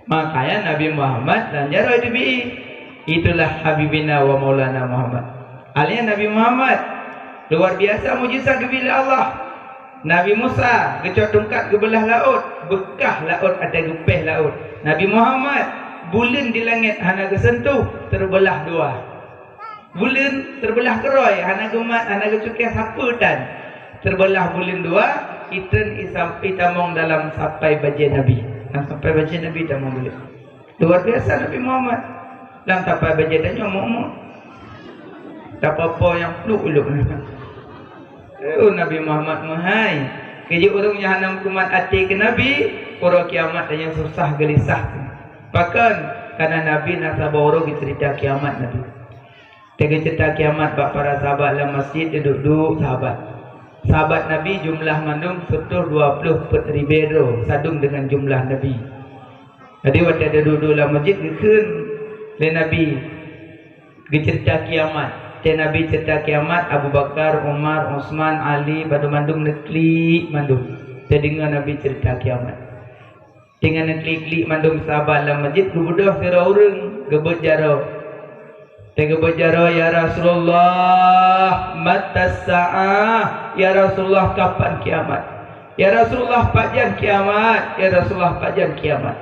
Makanya Nabi Muhammad lam jaroe teubi ié. Itulah Habibina wa Maulana Muhammad. Alia Nabi Muhammad luar biasa mujizat geubri lé Allah. Nabi Musa geucok tungkat geubeulah laôt, beukah laôt até geupéh laôt. Nabi Muhammad, buleuen di langét hana geuseuntuh, teubeulah dua. Buleuen teubeulah keurôi, hana geumat, hana geucukéh sapeue tan. Teubeulah buleuen dua, itreun isam-, itamong dalam sapai bajèe Nabi. Lam sapai bajèe Nabi tamong buleuen. Luar biasa Nabi Muhammad. Lam sapai bajèe tanyoe mok-mok. Tapoh-poh nyang pluek ulôn. Oh, Nabi Muhammad meuhai. Keujeuet ureueng nyang hana meukumat até keu Nabi, uroe kiamat tanyoe susah geulisah. Pakon? Karena Nabi na saboh uroe geuceurita kiamat Nabi. Teugeuceurita kiamat bak para sahabat lam masjid, duek-duek sahabat. Sahabat Nabi jumlah mandum sireutoh dua ploh peuet ribèe droe, sadum deungon jumlah Nabi. Jadi, watèe duek-duek lam masjid, geukheun lé Nabi geuceurita kiamat. Watèe Nabi ceurita kiamat, Abu Bakar, Umar, Utsman, Ali, banmandum neuklik mandum. Teudeungoe Nabi ceurita kiamat. Teungoh neuklik-klik mandum sahabat lam masjid, geubeudôh sidroe ureueng geubeuet jaroe. Teugeubeut jaroe, "Ya Rasulullah, matas sa'ah? Ya Rasulullah, kapan kiamat? Ya Rasulullah, pajan kiamat? Ya Rasulullah, pajan kiamat?"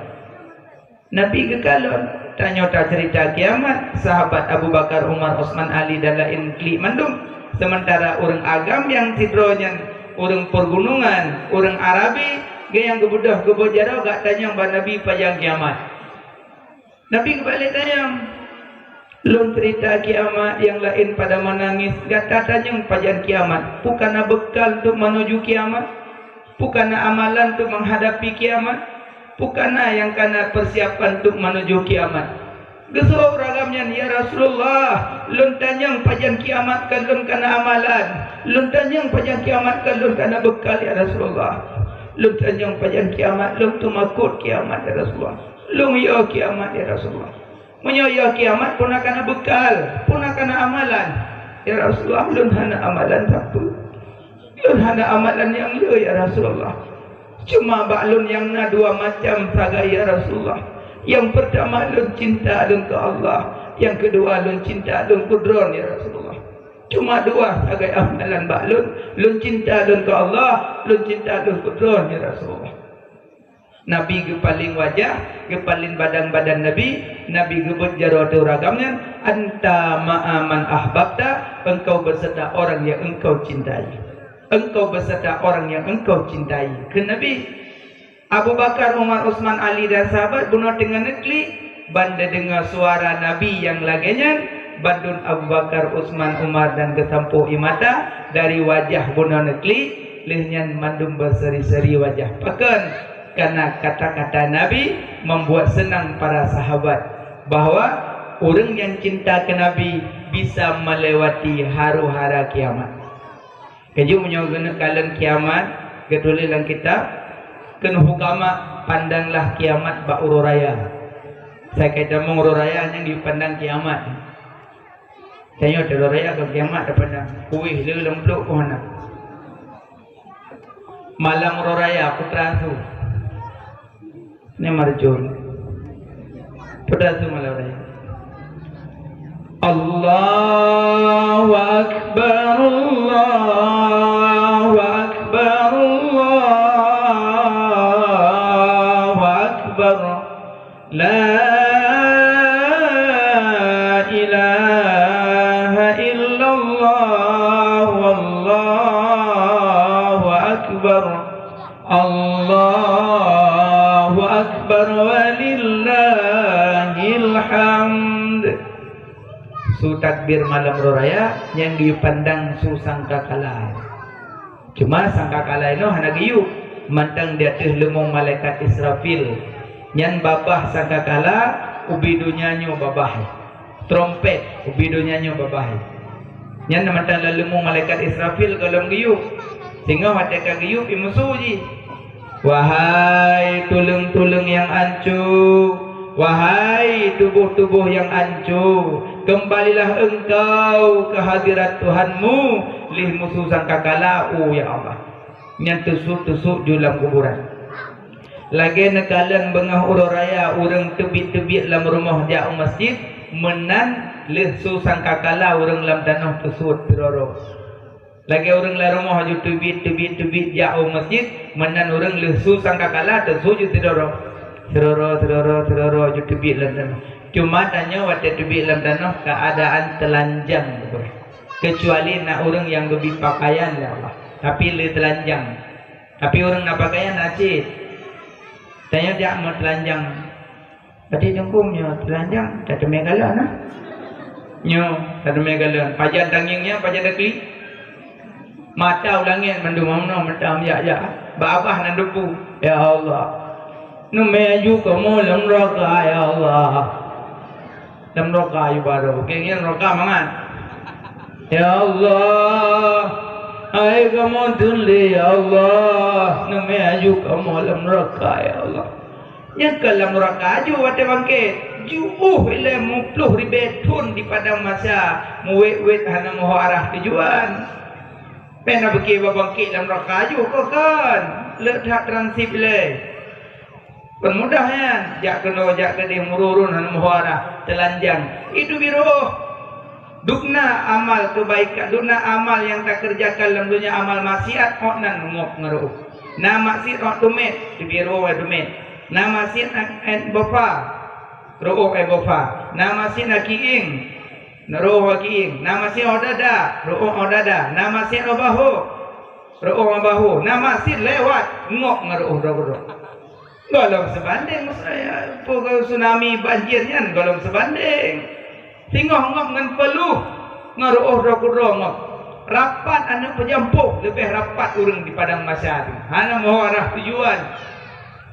Nabi geukalon, tanyoe taceurita kiamat, sahabat Abu Bakar, Umar, Utsman, Ali dan laén klik mandum. Sementara ureueng agam nyang sidroe nyan ureueng peugunongan, ureueng Arabi, geuh nyang geubeudôh geubeuet jaroe geutanyong bak Nabi pajan kiamat. Nabi geubalik tanyong, "Lôn ceurita kiamat nyang laén pada meunangis, gata tanyong pajan kiamat? Peue ka na beukal untuk menuju kiamat? Peue ka na amalan untuk menghadapi kiamat? Peue ka na nyang ka na persiapan untuk menuju kiamat?" Geuseuôt ureuëng agam nyan, "Ya Rasulullah, lôn tanyong pajan kiamat kon lôn ka na amalan. Lôn tanyong pajan kiamat kon lôn ka na beukal, ya Rasulullah. Lôn tanyong pajan kiamat, lôn teumakot kiamat, ya Rasulullah. Lôn yo kiamat, ya Rasulullah. Meunyoe yo kiamat, peue na ka na beukal, peue na ka na amalan? Ya Rasulullah, lôn hana amalan sapeue. Lôn hana amalan nyang le, ya Rasulullah. Cuma bak lôn nyang na dua macam sagai, ya Rasulullah. Nyang peurtama, lôn cinta lôn keu Allah. Nyang keudua, lôn cinta lôn keu Droe, ya Rasulullah. Cuma dua sagai amalan bak lôn, lôn cinta lôn keu Allah, lôn cinta lôn keu Droe, ya Rasulullah." Nabi geupaleng wajah, geupaleng badan-badan Nabi, Nabi geubeuet jaroe teuh ureuëng agam nyan, "Anta ma'a man ahbabta, engkau beserta orang yang engkau cintai. Engkau beserta orang yang engkau cintai," kheun Nabi. Abu Bakar, Umar, Utsman, Ali dan sahabat bunoe teungoh neuklik, ban deungoe suara Nabi nyang lagée nyan, bandum Abu Bakar, Utsman, Umar dan geusampoe ie mata dari wajah bunoe neuklik, lheueh nyan mandum beuseri-seri wajah. Pakon? Karena kata-kata Nabi membuat senang para sahabat bahwa ureuëng nyang cinta keu Nabi bisa melewati haru-hara kiamat. Keujeuet meunyoe geuneuk kalon kiamat, geutuléh lam kitab, kheun hukama, "Pandanglah kiamat bak uroe raya." Sakai tamong uroe raya nyang jipandang kiamat. Tanyoe uroe raya kon kiamat tapandang. Kueh le lom plôk keuh hana. Malam uroe raya, putra su. Ni marjun. Putra su malam uroe raya. Allahu Akbar, Allahu Akbar, Allahu Akbar. La ilaha illallah, wallahu akbar. Allahu akbar walillahil hamd. Su takbir malam uroe raya nyang jipandang su sangkakala. Cuma sangkakala inoe hana geuyueb, mantong di ateueh leumong malaikat Israfil. Nyan babah sangkakala ubé donya nyoe babah. Trompet ubé donya nyoe babah. Nyan mantong lam leumong malaikat Israfil gohlom geuyueb. Singoh watée ka geuyueb, ié musu jih. Wahai tuleueng-tuleueng nyang anco, wahai tuboh-tuboh nyang anco, keumbalilah engkau keu hadirat Tuhanmu, lheueh musu sangkakala, oh ya Allah. Nyan teusut-teusut ju lam kuburan. Lagée neukalon beungoh uroe raya ureuëng teubiet-teubiet lam rumoh jak u masjid, meunan lheueh su sangkakala ureuëng lam tanoh teusut teuroro. Lagée ureuëng lam rumoh ju teubiet, teubiet, teubiet jak u masjid, meunan ureuëng lheueh su sangkakala teusut ju sidoro. Sidoro, sidoro, sidoro ju teubiet lam tanoh. Cuma tanyoe watée teubiet lam tanoh keuadaan teulanjang beureh. Keucuali na ureuëng nyang geubri pakaian lé Allah, tapi le teulanjang. Tapi ureuëng na pakaian na cit. Tanyoe jak meuteulanjang. Berarti teungku nyoe teulanjang, tateumé galon nah. Nyoe tateumé galon. Pajan tangieng nyan, pajan dakli. Mata u langét mandum meunoe mata meujak-jak. Bak babah na debu. Ya Allah. Neumé aju kamoe lam neuraka, ya Allah. Lam neuraka aju baroe. Keu nyan neuraka mangat. Ya Allah. Hai kamoe teuntée, ya Allah. Neumé aju kamoe lam neuraka, ya Allah. Nyang ka lam neuraka aju watée bangkét, jiôh ilée muploh ribée thon di padang mahsyar, meuwét-wét hana meuho arah tujuan. Péh na piké bak bangkét lam neuraka aju, kon, kon. Le that transip ilée. Kon mudah nyan, jak keunoe, jak keudeh, meururun hana meuho arah, teulanjang. Itu biroh. Dubna amal keubaikan, dubna amal nyang takeureujakan lam donya, amal maksiat, ôk nan ngok ngon reuôh. Na maksiat ôk teumét, teubiet reuôh ôk teumét. Na maksiat ôk bofa, reuôh ôk bofa. Na maksiat ôk kiéng, reuôh ôk kiéng. Na maksiat ôk dada, reuôh ôk dada. Na maksiat ôk bahô, reuôh ôk bahô. Na maksiat lewat, ngok ngon reuôh droe-droe. Gohlom seubandéng, eh, tsunami banjir nyan gohlom seubandéng. Singoh ngok ngon peuluh, ngon ruoh droe keudroe ngok. Rapat aneuk peujampôh leubeh rapat ureuëng di padang mahsyar. Hana meuho arah tujuan.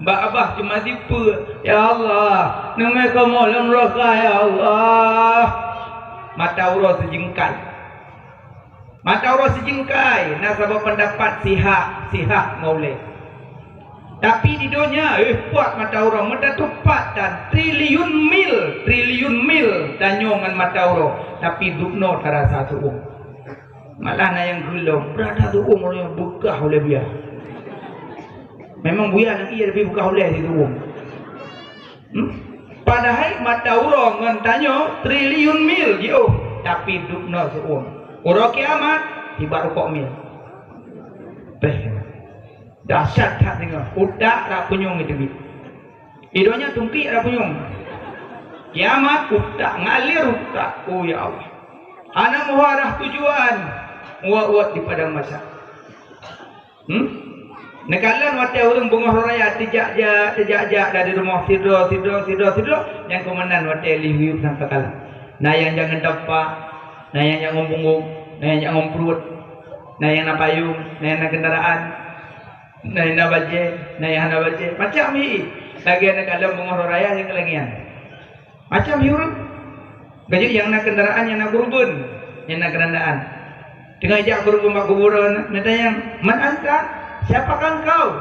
Bak babah cuma dipeue, "Ya Allah, neumè kamoe lam neuraka, ya Allah." Mata uroe sijingkai. Mata uroe sijingkai, na saboh peundapat sihah, sihah meuulée. Tapi di donya, eh, puak mata uroe, meutateupat tan triliun mil, triliun mil tanyoe ngon mata uroe, tapi dubnoe tarasa seuuem. Malah na nyang geulom, beurata seuuem ureuëng nyan beukah ulée buya. Memang buya nyang ie, tapi beukah ulée seuuem. Hmm? Padahai mata uroe ngon tanyoe triliun mil jiôh, tapi dubnoe seuuem. Uroe kiamat, sibak rukok mil. Beh. Dahsyat that singoh, utak rab punyueng teubiet. Di donya tungkik rab punyueng. Kiamat utak, ngalir utak. Oh, ya Allah. Hana meuho arah tujuan. Uwat-uwat di padang mahsyar. Hmm? Neukalon watée ureuëng beungoh raya teujak-jak, teujak-jak dari rumoh sidroe, sidroe, sidroe, sidroe, nyang keumeunang watée lheueh miyueb nyang takalon. Na nyang jak ngon tampa, na nyang jak ngon punggong, na nyang jak ngon pruet, na nyang na payong, na nyang na keundaraan, na nyang na bajée, na nyang hana bajée. Macam hi. Lagée neukalon beungoh raya nyang keulagian. Macam hi ureuëng. Ka jeuet nyang na keundaraan, nyang na keureubeuen, nyang na keurandaan. Teungoh jak keureubeuen bak kuburan, neutanyong, "Man anta? Siapakah engkau?"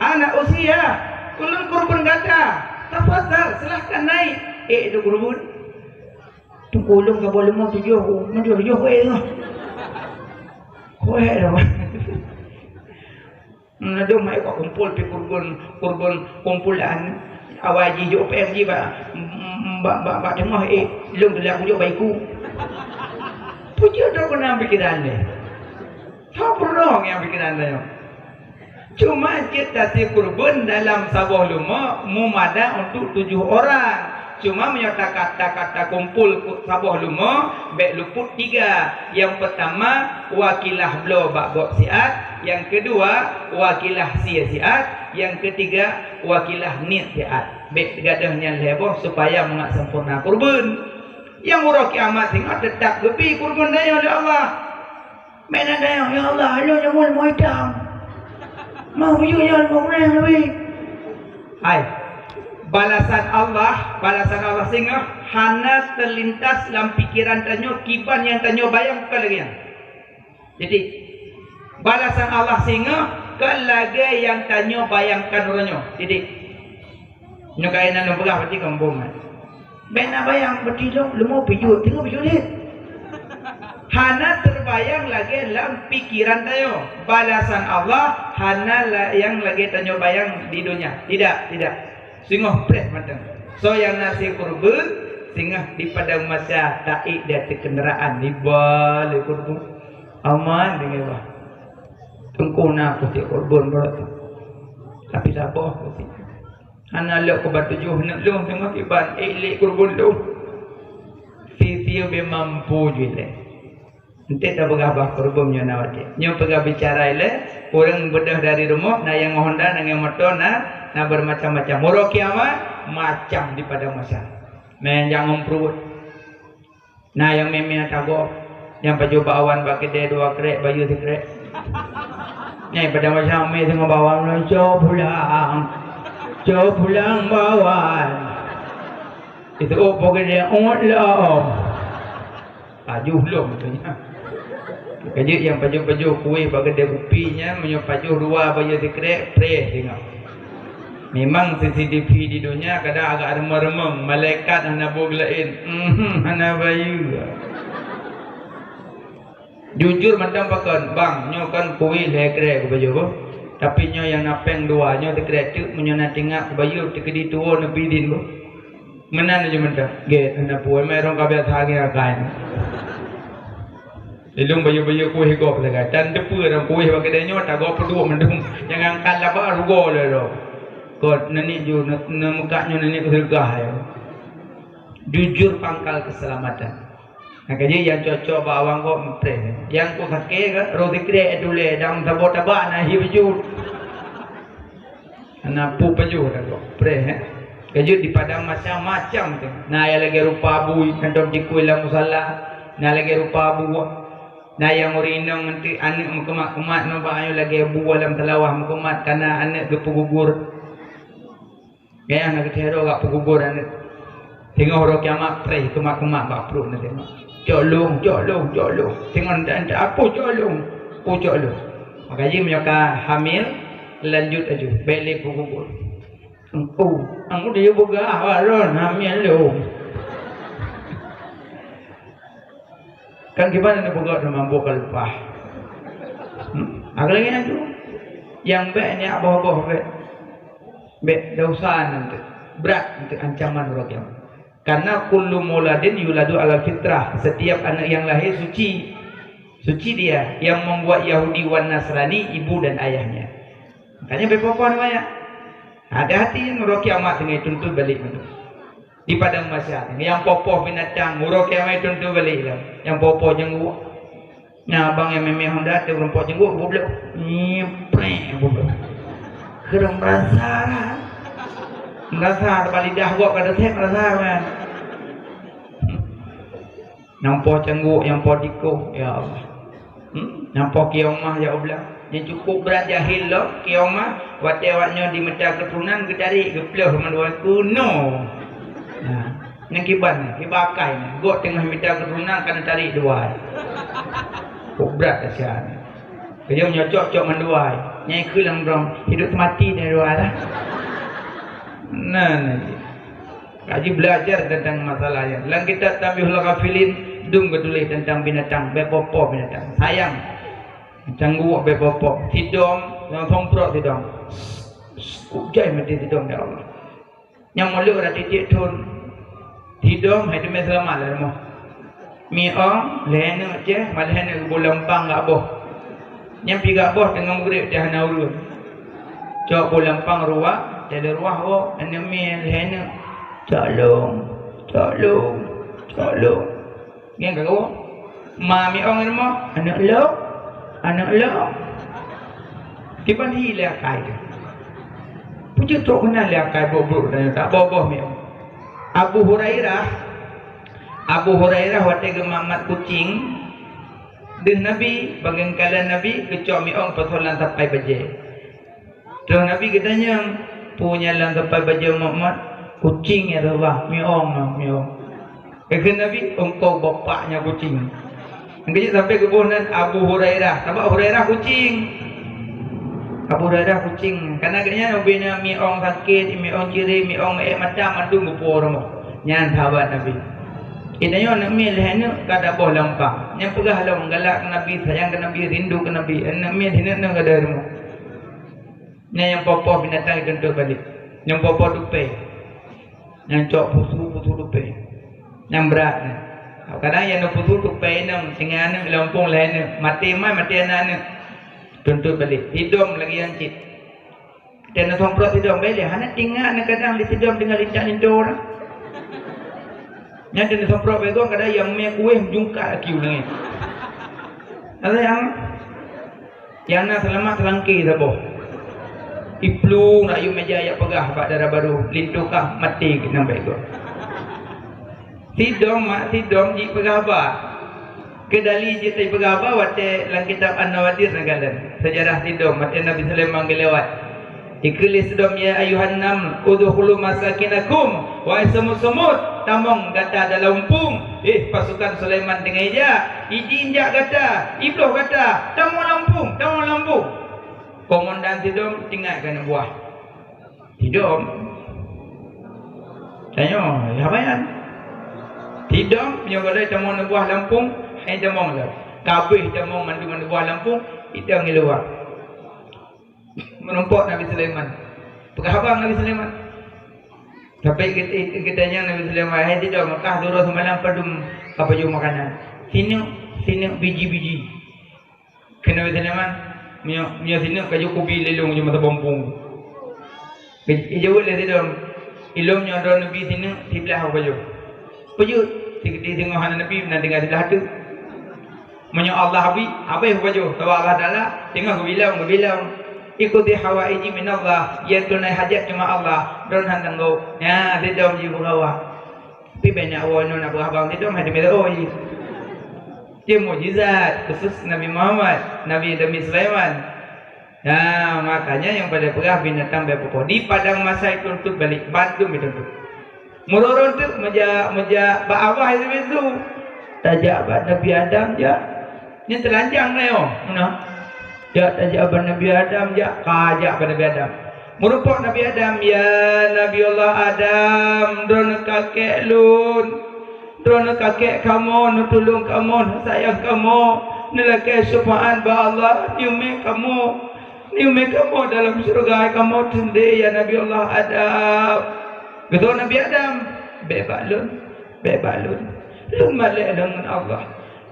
"Ana Usia, ulôn keureubeuen gata." "Tafadhal, silahkan naik." Eh, itu keureubeuen. Teungku ulôn ka boh leumo tujoh, tujoh, tujoh, eh, teuh. Koe dah. Ladôm hai bak kumpul pih keureubeuen, keureubeuen kumpulan. Awai jih jok péng jih bak, bak, bak, bak teungoh, eh, lôn teuliak kujok bak iku. Peue jeuet droe keunong pikiran lé. Soe peurunoe nyang pikiran tanyoe? Cuma jeuet tasie keureubeuen dalam saboh leumo meumada untuk tujoh orang. Cuma meunyoe takat-takat takumpul saboh leumo, bék luput tiga. Nyang peutama, wakilah bloe bak gob siat. Nyang keudua, wakilah sie siat. Nyang keutiga, wakilah niet siat. Bék teugadôh nyan lhée boh supaya mangat sampoereuna keureubeuen. Nyang uroe kiamat singoh teutap geubi keureubeuen tanyoe lé Allah. Bék na tanyong, "Ya Allah, lôn nyang mulia meuitam. Mau bujur nyan mau kurang lebih." Hai, balasan Allah, balasan Allah singoh hana teulintas lam pikeran tanyoe kiban nyang tanyoe bayangkan lagée nyan. Jadi, balasan Allah singoh kon lagée nyang tanyoe bayangkan uroe nyoe. Jadi, nyoe kainan lôn peugah berarti kamoe bom, eh. Bék na bayang berarti lôn leumo pijôh, teungoh pijôh lé. Hana teubayang lagée lam pikeran tanyoe. Balasan Allah hana la-, nyang lagée tanyoe bayang di donya. Tidak, tidak. Singoh preh mantong. Soe nyang na sie keureubeuen, singoh di padang mahsyar taék di ateueh keundaraan, iba lé keureubeuen. Aman deungon bah. Teungku na peusiek keureubeuen beurot. Tapi saboh peusiek. Hana lhok keu bak tujoh neuk lôn teungoh kiban ék lé keureubeuen lôn. Sisi beu mampu jih lé. Enteuk tapeugah bah keureubeuen nyoe na watée. Nyoe peugah bicara ilée, ureuëng beudôh dari rumoh, na nyang ngon honda, na nyang moto, na, na bermacam-macam. Uroe kiamat, macam di padang mahsyar. Na nyang jak ngon pruet. Na nyang mé-mé ata gob, nyang pajoh bak awan bak keudè dua krek, bayeue sikrek. Nyang pada macam mé singoh bak awan, "Coe pulang, coe pulang bak awan." Itu oh, po keudè, "Ôt lom." Pajoh lom tu nya. Ka jeuet nyang pajoh-pajoh kueh bak keudè kupi nyan, meunyoe pajoh dua bayeue sikrek, preh singoh. Memang C C T V di donya kadang agak reumeng-reumeng, malaikat hana boh geulaén. Mhm, hana bayeue. Jujur mantong pakon, bang, nyoe kan kueh lhèe krek kupajoh boh. Tapi nyoe nyang na péng dua, nyoe sikrek teuk, meunyoe na tingak kubayeue teukeudi tuwoe neubidin boh. Meunan laju mantong. Gét hana peue, mai rhong ka biasa ngieng akai. Lôn bayeue-bayeue kueh gob sagai. Dan teupeue lam kueh bak keudè nyoe tagoe peuduek mandum. Nyang angkat laba rugoe lé lom. Kot neuniek ju, ne-, neumeukat nyoe neuniek keu seuleukah ya. Jujur pangkal keuseulamatan. Nyang ka jeuet nyang cocok bak awak gob meupreh. Nyang ku sakét ka, roh sikrek tulée dan saboh tabak na hi beujeuet. Na peue pajoh dah kok. Preh, eh. Keujeuet di padang macam-macam tu. Na nyang lagèe rupa abu kantong tikui lam musala. Na lagèe rupa abu. Na nyang ureueng inong nanti aneuk meukumat-kumat nibak nyoe lagèe abu lam teulawah meukumat kana aneuk geupeugugur. Gaya na geuteuh roh gak peugubur aneuk. Teungoh uroe kiamat preh kumat-kumat bak pruet na teungoh. Cok lôn, cok lôn, cok lôn. Teungoh ndak, ndak, "Apo cok lôn? Apo cok lôn?" Maka jih meunyoe ka hamil, lanjut laju. Bèk lé peugubur. Engku, engku dia peugah, "Wah, lôn hamil lôn." Kan kiban na peugah teuma bôh ka leupah. Hmm? Agak lagi na tu. Nyang bèk nyak boh-boh bèk. Bèk dosa nanti. Brat nanti ancaman uroe kiamat. Karena kullu mauladin yuladu alal fitrah. Setiap anak yang lahir suci. Suci dia. Yang membuat Yahudi wan Nasrani ibu dan ayahnya. Makanya bèk poh-poh namanya. Hati-hati uroe kiamat teungoh tuntut balik. Di padang mahsyar. Nyang poh-poh binatang, uroe kiamat tuntut balik lah. Nyang poh-poh jangguek. Nyan abang nyang mè-mè Honda teuh ureueng poh jangguek goblok. Nyiprek goblok. Keureung merasa lah. Merasa teubalik lidah gok ka teusép merasa kan. Nyang poh cangguek, nyang poh dikoh, ya Allah. Hmm? Nyang poh kiong mah, ya Allah. Nyang cukup brat jahil lom, kiong mah, watèe awak nyoe dimita keuturonan, geutarek, geuplôh mandua kuno. Nah, nyan kiban, kiban akai nyan. Gok teungoh mita keuturonan, ka neutarek dua. Kok brat kasihan. Keu nyang nyocok-cok mandua. Nyang ikheun lam droe, hidup mati dan dua lah. Nah, nah. Kaji belajar tentang masalah nyan. Lam kitab Tanbihul Ghafilin, dum geutuléh tentang binatang, bèk poh-poh binatang. Sayang. Cangguek bèk poh-poh. Sidom, nyang somprot sidom. Kok jai mati sidom, ya Allah. Nyang mulod dak titik thon. Sidom, hai teumé seulamat lam rumoh. Miong, lhèe neuk ceh, malah lhèe neuk geuboh lam pang gak boh. Nyang pi gak boh teungoh meugreb teuh hana ureueng. Cok boh lam pang ruwah, teuh lheueh ruwah boh, aneuk miet lhèe neuk. Cok lôn, cok lôn, cok lôn. Ngieng ka geuwoe. Ma miong rumoh, aneuk lôn, aneuk lôn. Kiban hi lé akai teuh. Peue jeuet trok keunan lé akai brok-brok dan tak boh-boh miong. Abu Hurairah, Abu Hurairah watèe geumat-mat kucing, deuh Nabi, bak geukalon Nabi, geucok miong pasoe lam sapai bajèe. Terus Nabi geutanyong, "Peue nyang lam sapai bajèe mat-mat?" "Kucing, ya Rasulullah." "Miong, miong." Geukheun Nabi, "Engkau bapaknya kucing." Nyang keujeuet sampai geuboh nan Abu Hurairah. Sabab Hurairah kucing. Abu Hurairah kucing. Karena geuhnyan ubena miong sakét, miong ciré, miong ék mata mandum geupuwoe rumoh. Nyan sahabat Nabi. Geutanyoe aneuk miet lhèe neuk ka taboh lam pang. Nyang peugah lom galak keu Nabi, sayang keu Nabi, rindu keu Nabi. Aneuk miet lhèe neuk ka taboh rumoh. Nyan nyang poh-poh binatang jituntut balik. Nyang poh-poh tupèe. Nyang cok pusu-pusu tupèe. Nyang brat nyan. Kadang nyang na pusu tupèe inong, singoh aneuk lampông lhèe aneuk. Maté ma, maté aneuk-aneuk. Tuntut balik. Sidom lagèe nyan cit. Watèe na somprot sidom, bèk lé. Hana teuingat na kadang di sidom teungoh lintak linto na. Nyan watèe na somprot bèk gong, kadang nyang mè kuéh meujungkat aki u langèt. Ada nyang Nyang na seulamat seulangké saboh. Iplueng rayeuk meuja jak peugah bak dara barô, linto kah maté keunan bèk gok. Sidom mak sidom jipeugah haba. Keudali jeuet jipeugah haba watèe lam kitab An-Nawadir na kalon. Seujarah sidom watèe Nabi Sulaiman geulewat. Ikheun lé sidom, "Ya ayyuhan naml, udkhulu masakinakum." Wahai semut-semut, tamong gata dalam lumpung. Eh, pasukan Sulaiman teungoh ijak, ijinjak gata, ibloh gata, tamong lam lumpung, tamong lam lumpung. Komandan sidom teuingat keu aneuk buah. Sidom. Tanyoe, ya, haba nyan? Sidom, meunyoe gohlom tamong aneuk buah lam lumpung, hai tamong lom. Ka abéh tamong mandum aneuk buah lam lumpung, idong i luwa. Meurumpok Nabi Sulaiman. Peugah haba Nabi Sulaiman. Sampai geut-, geutanyong Nabi Sulaiman, "Hai sidom, kah duroe seumalam padum ka pajoh makanan?" "Sineuk, sineuk biji-biji." Kheun Nabi Sulaiman, "Meunyoe, meunyoe sineuk ka jeuet kubi lé lôn jeuet masa bompung." Ijaweueb lé sidom, "Ilôn nyoe droeneuh bi sineuk siblaih ka pajoh." "Peue jeuet?" "Sigeutèe singoh hana neubi, meunan tinggai siblaih teuk." Meunyoe Allah bi, habéh pajoh, sabab Allah Taala teungoh geubilong, geubilong. Iqdi hawaiji minallah, nyang tunai hajat cuma Allah, droen han tanggong. Nyan, sidom jipeugah. Tapi banyak awak nyoe nak peugah bang sidom, hai demi Allah. Dia mukjizat khusus Nabi Muhammad, Nabi Nabi Sulaiman. Nah, makanya nyang pada peugah binatang bèk peupoh. Di padang mahsyar dituntut balik, bandum dituntut. Meururôn teuk meujak, meujak bak Allah Iblih tu. Tajak bak Nabi Adam jak. Nyan teulanjang na nyoe. Meunan. Jak tajak bak Nabi Adam jak, ka jak bak Nabi Adam. Meurumpok Nabi Adam, "Ya Nabi Allah Adam, droeneuh kakek lôn. Droeneuh kakek kamoe, neutulông kamoe, neusayang kamoe, neulakèe syeufaat bak Allah, neumè kamoe." Neumè kamoe dalam syeuruga, kamoe teuntèe, ya Nabi Allah Adam. Geutôh Nabi Adam, "Bèk bak lôn, bèk bak lôn. Lôn malèe lôn ngon Allah.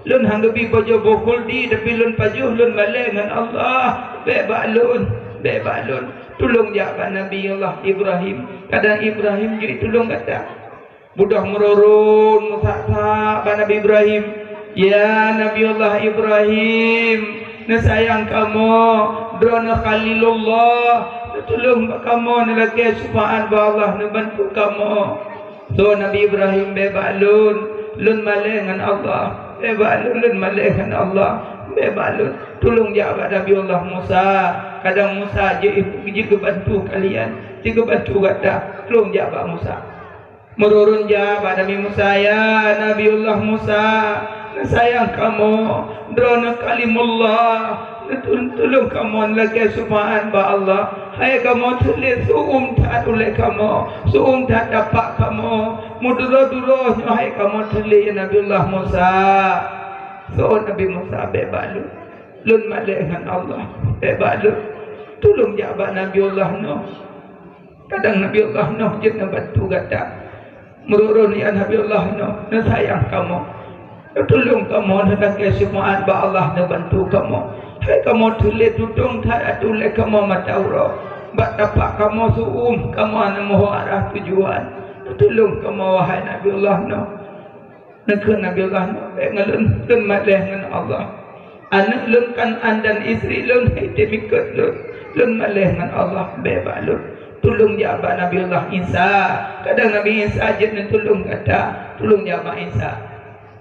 Lôn han geubi pajoh boh khuldi, tapi lôn pajoh lôn malèe ngon Allah. Bèk bak lôn, bèk bak lôn. Tulông jak bak Nabi Allah Ibrahim. Kadang Ibrahim jeuet tulông gata." Beudôh meururôn meusak-sak bak Nabi Ibrahim, "Ya Nabi Allah Ibrahim, neusayang kamoe, droeneuh Khalilullah, neutulông bak kamoe, neulakèe syeufaat bak Allah, neubantu kamoe." Tho Nabi Ibrahim, "Bèk bak lôn, lôn malèe ngon Allah. Bèk bak lôn, lôn malèe ngon Allah. Bèk bak lôn. Tulông jak bak Nabi Allah Musa. Kadang Musa jeuet, jeuet geubantu kalian, jeuet geubantu gata. Tulông jak bak Musa." Meururôn jak bak Nabi Musa, "Ya Nabiullah Musa, neusayang kamoe, droeneuh Kalimullah, neutulông kamoe neulakèe syeufaat bak Allah. Hai kamoe teuléh, seuuem that ulèe kamoe, seuuem that tapak kamoe. Meuduro-duro nyoe hai kamoe teuléh, ya Nabiullah Musa." Seuôt Nabi Musa, "Bèk bak lôn. Lôn malèe ngon Allah. Bèk bak lôn. Tulông jak bak Nabiullah Nuh." Kadang Nabiullah Nuh jeuet neubantu gata. Meururôn, ya Nabiullah Nuh, neusayang kamoe. Neutulông kamoe, neulakèe syeufaat bak Allah, neubantu kamoe. Hai kamoe teuléh, tutông that ulèe kamoe mata uroe. Bak tapak kamoe seuuem, kamoe hana meuho arah tujuan. Neutulông kamoe, wahai Nabiullah Nuh. Neukheun Nabiullah Nuh, "Bèk ngon lôn, lôn malèe ngon Allah. Aneuk lôn Kan'an dan istri lôn han tém ikot lôn. Lôn malèe ngon Allah, bèk bak lôn. Tulông jak bak Nabiullah Isa. Kadang Nabi Isa jeuet neutulông gata. Tulông jak bak Isa."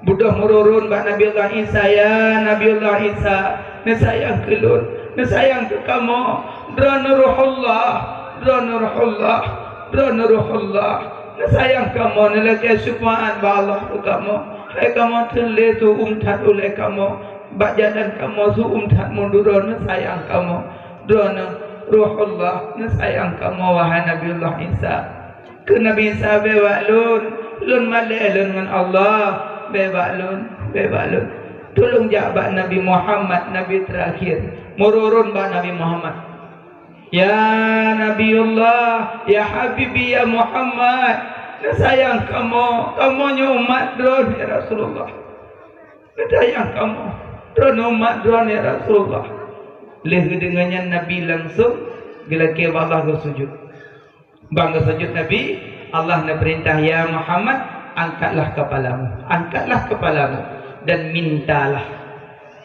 Beudôh meururôn bak Nabiullah Isa, "Ya Nabiullah Isa, neusayang keu lôn, neusayang keu kamoe. Droeneuh Ruhullah, droeneuh Ruhullah, droeneuh Ruhullah. Neusayang kamoe, neulakèe syeufaat bak Allah keu kamoe. Hai kamoe teuléh, seuuem that ulèe kamoe. Bak jalan kamoe seuuem that meuduro, neusayang kamoe. Droeneuh Ruhullah, neusayang kamoe, wahai Nabiullah Isa." Kheun Nabi Isa, "Bèk bak lôn, lôn malèe lôn ngon Allah. Bèk bak lôn, bèk bak lôn. Tulông jak bak Nabi Muhammad, Nabi teurakhir." Meururôn bak Nabi Muhammad. "Ya Nabiullah, ya Habibi, ya Muhammad, neusayang kamoe, kamoe nyoe umat droeneuh, ya Rasulullah. Neusayang kamoe, droeneuh umat droeneuh, ya Rasulullah." Lheueh geudeungoe nyan Nabi langsông geulakèe bak Allah geusujut. Ban geusujut Nabi, Allah neupeurintah, "Ya Muhammad, angkatlah kepalamu, angkatlah kepalamu dan mintalah."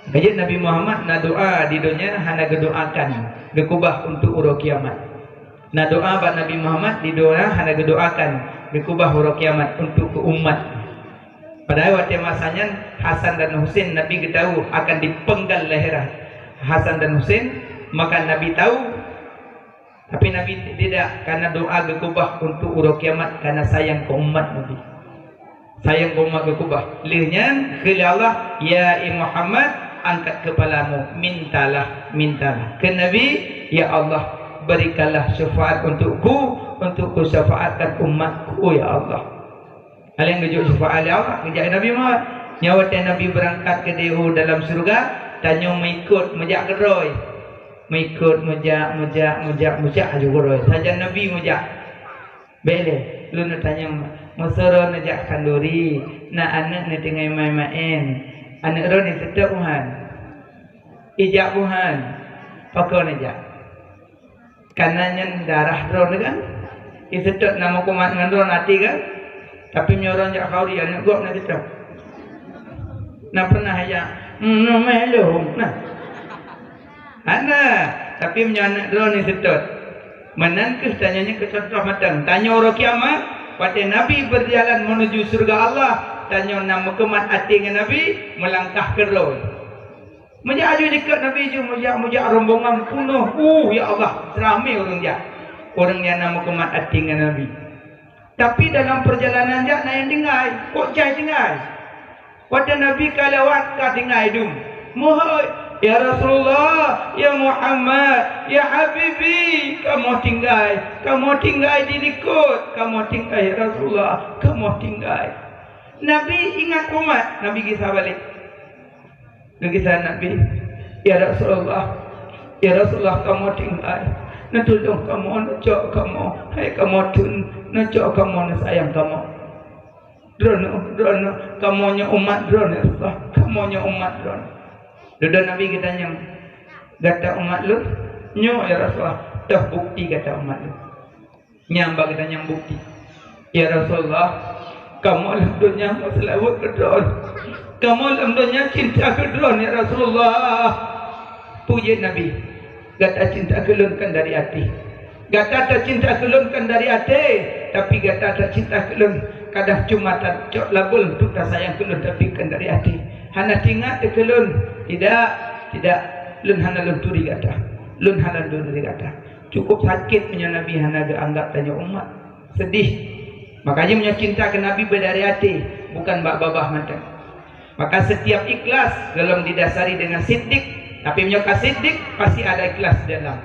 Ka jeuet Nabi Muhammad na doa di donya hana geudoakan, geukeubah untuk uroe kiamat. Na doa bak Nabi Muhammad di donya hana geudoakan, geukeubah uroe kiamat untuk keu umat. Padahai watèe masa nyan Hasan dan Husein Nabi geutawök akan dipenggal lahé Hasan dan Husein, maka Nabi tahu. Tapi Nabi tidak, karena doa geukeubah untuk uroe kiamat, karena sayang keu umat Nabi. Sayang keu umat geukeubah. Lheueh nyan, kheun lé Allah, "Ya Muhammad, angkat kepalamu, mintalah, mintalah." Kheun Nabi, "Ya Allah, berikanlah syafaat untukku, untuk kusyafaatkan umatku, ya Allah." Hana geujok syafaat lé Allah, geujak Nabi Muhammad. Nyoe watèe Nabi beurangkat keudéh u dalam syeuruga, tanyoe meuikot, meujak keudroe. Meuikot, meujak, meujak, meujak, meujak laju keudroe. Sajan Nabi meujak. Bèk lé, lôn neutanyong, meusidroe neujak khanduri, na aneuk neutinggai maén-maén. Aneuk droeneuh iseutôt buhan. Ijak buhan. Pakon neujak? Karena nyan darah droeneuh kan? Iseutôt na meukumat ngon droeneuh até kan? Tapi meunyoe droeneuh jak khanduri, aneuk gob na seutôt. Na pernah jak, "Hmm, meumelom." Nah. Hana. Tapi meunyoe aneuk droeneuh seutôt, meunan kheueh tanyoe nyoe keu contoh mantong. Tanyoe uroe kiamat, watée Nabi berjalan menuju syurga Allah, tanyoe na meukumat até ngon Nabi, meulangkah keudroe. Meujak aju dikeue Nabi ju, meujak, meujak rombongan peunoh. Uh, ya Allah, ramé ureuëng jak. Ureuëng nyang na meukumat até ngon Nabi. Tapi dalam perjalanan jak na nyang tinggai, kok jai tinggai. Watée Nabi ka lewat ka tinggai dum. Meuhôi, "Ya Rasulullah, ya Muhammad, ya Habibi, kamoe tinggai, kamoe tinggai dilikot, kamoe tinggai ya Rasulullah, kamoe tinggai." Nabi ingat umat, Nabi gisa balik. Geugisa Nabi, "Ya Rasulullah, ya Rasulullah, kamoe tinggai. Neutulông kamoe, neucok kamoe. Hai kamoe thon, neucok kamoe, neusayang kamoe. Droeneuh, droeneuh, kamoe nyoe umat droeneuh, ya Rasulullah. Kamoe nyoe umat droeneuh." Dudoe Nabi geutanyong, "Gata umat lôn?" "Nyoe, ya Rasulullah." "Toh bukti gata umat lôn." Nyang bak geutanyoe bukti. "Ya Rasulullah, kamoe lam donya meuseulaweuet keu Droeneuh. Kamoe lam donya cinta keu Droeneuh, ya Rasulullah." Peue jeuet Nabi, "Gata cinta keu lôn kan dari até. Gata tacinta keu lôn kan dari até, tapi gata tacinta keu lôn kadang cuma tacok label untuk tasayang keu lôn, tapi kan dari até. Hana teuingat keu lôn. Tidak, tidak, lôn hana lôn turi gata. Lôn hana lôn turi gata." Cukup sakét meunyoe Nabi hana geuanggap tanyoe umat. Sedih. Makanya meunyoe cinta keu Nabi beu dari até, bukan bak babah mantong. Maka setiap ikhlas golom didasari dengan siddiq. Tapi meunyoe ka siddiq, pasti ada ikhlas di dalam.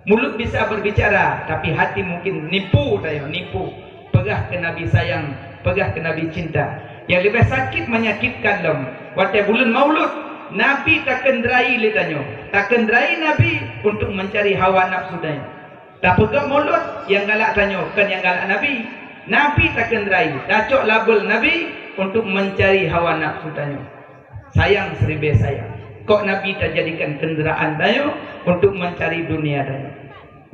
Mulut bisa berbicara, tapi hati mungkin nipu tanyoe, nipu. Peugah keu Nabi sayang, peugah keu Nabi cinta. Nyang leubeh sakét menyakitkan lom, watée buleuen Maulud, Nabi takeundrai lé tanyoe. Takeundrai Nabi untuk mencari hawa nafsu tanyoe. Tapeugah Maulud nyang galak tanyoe, kon nyang galak Nabi. Nabi takeundrai, tacok label Nabi untuk mencari hawa nafsu tanyoe. Sayang seribée sayang. Kok Nabi tajadikan kenderaan tanyoe untuk mencari dunia tanyoe.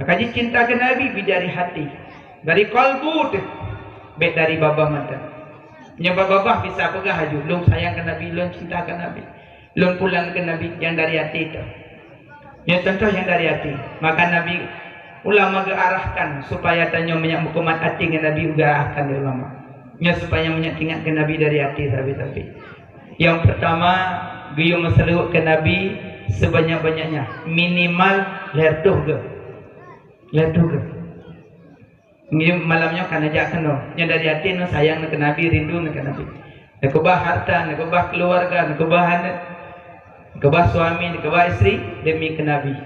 Maka jih cinta keu Nabi bidari hati. Dari kalbu teuh, bék dari babah mantong. Nyoe babah bisa peugah aju, "Lôn sayang keu Nabi, lôn cinta keu Nabi, lôn pulang keu Nabi," nyang dari até teuh. Nyoe contoh nyang dari até. Maka Nabi, ulama geuarahkan supaya tanyoe meunyak meukumat até ngon Nabi geuarahkan lé ulama. Nyoe supaya meunyak teuingat keu Nabi dari até sabe-sabe. Nyang pertama, geuyue meuseulaweuet keu Nabi sebanyak-banyaknya, minimal lhèe reutôh geuh. Lhèe reutôh geuh. Nyoe malam nyoe ka neujak keunoe. Nyoe dari até neuh sayang neuh keu Nabi, rindu neuh keu Nabi. Neukeubah harta, neukeubah keuluwarga, neukeubah aneuk, neukeubah suami, neukeubah istri demi keu Nabi.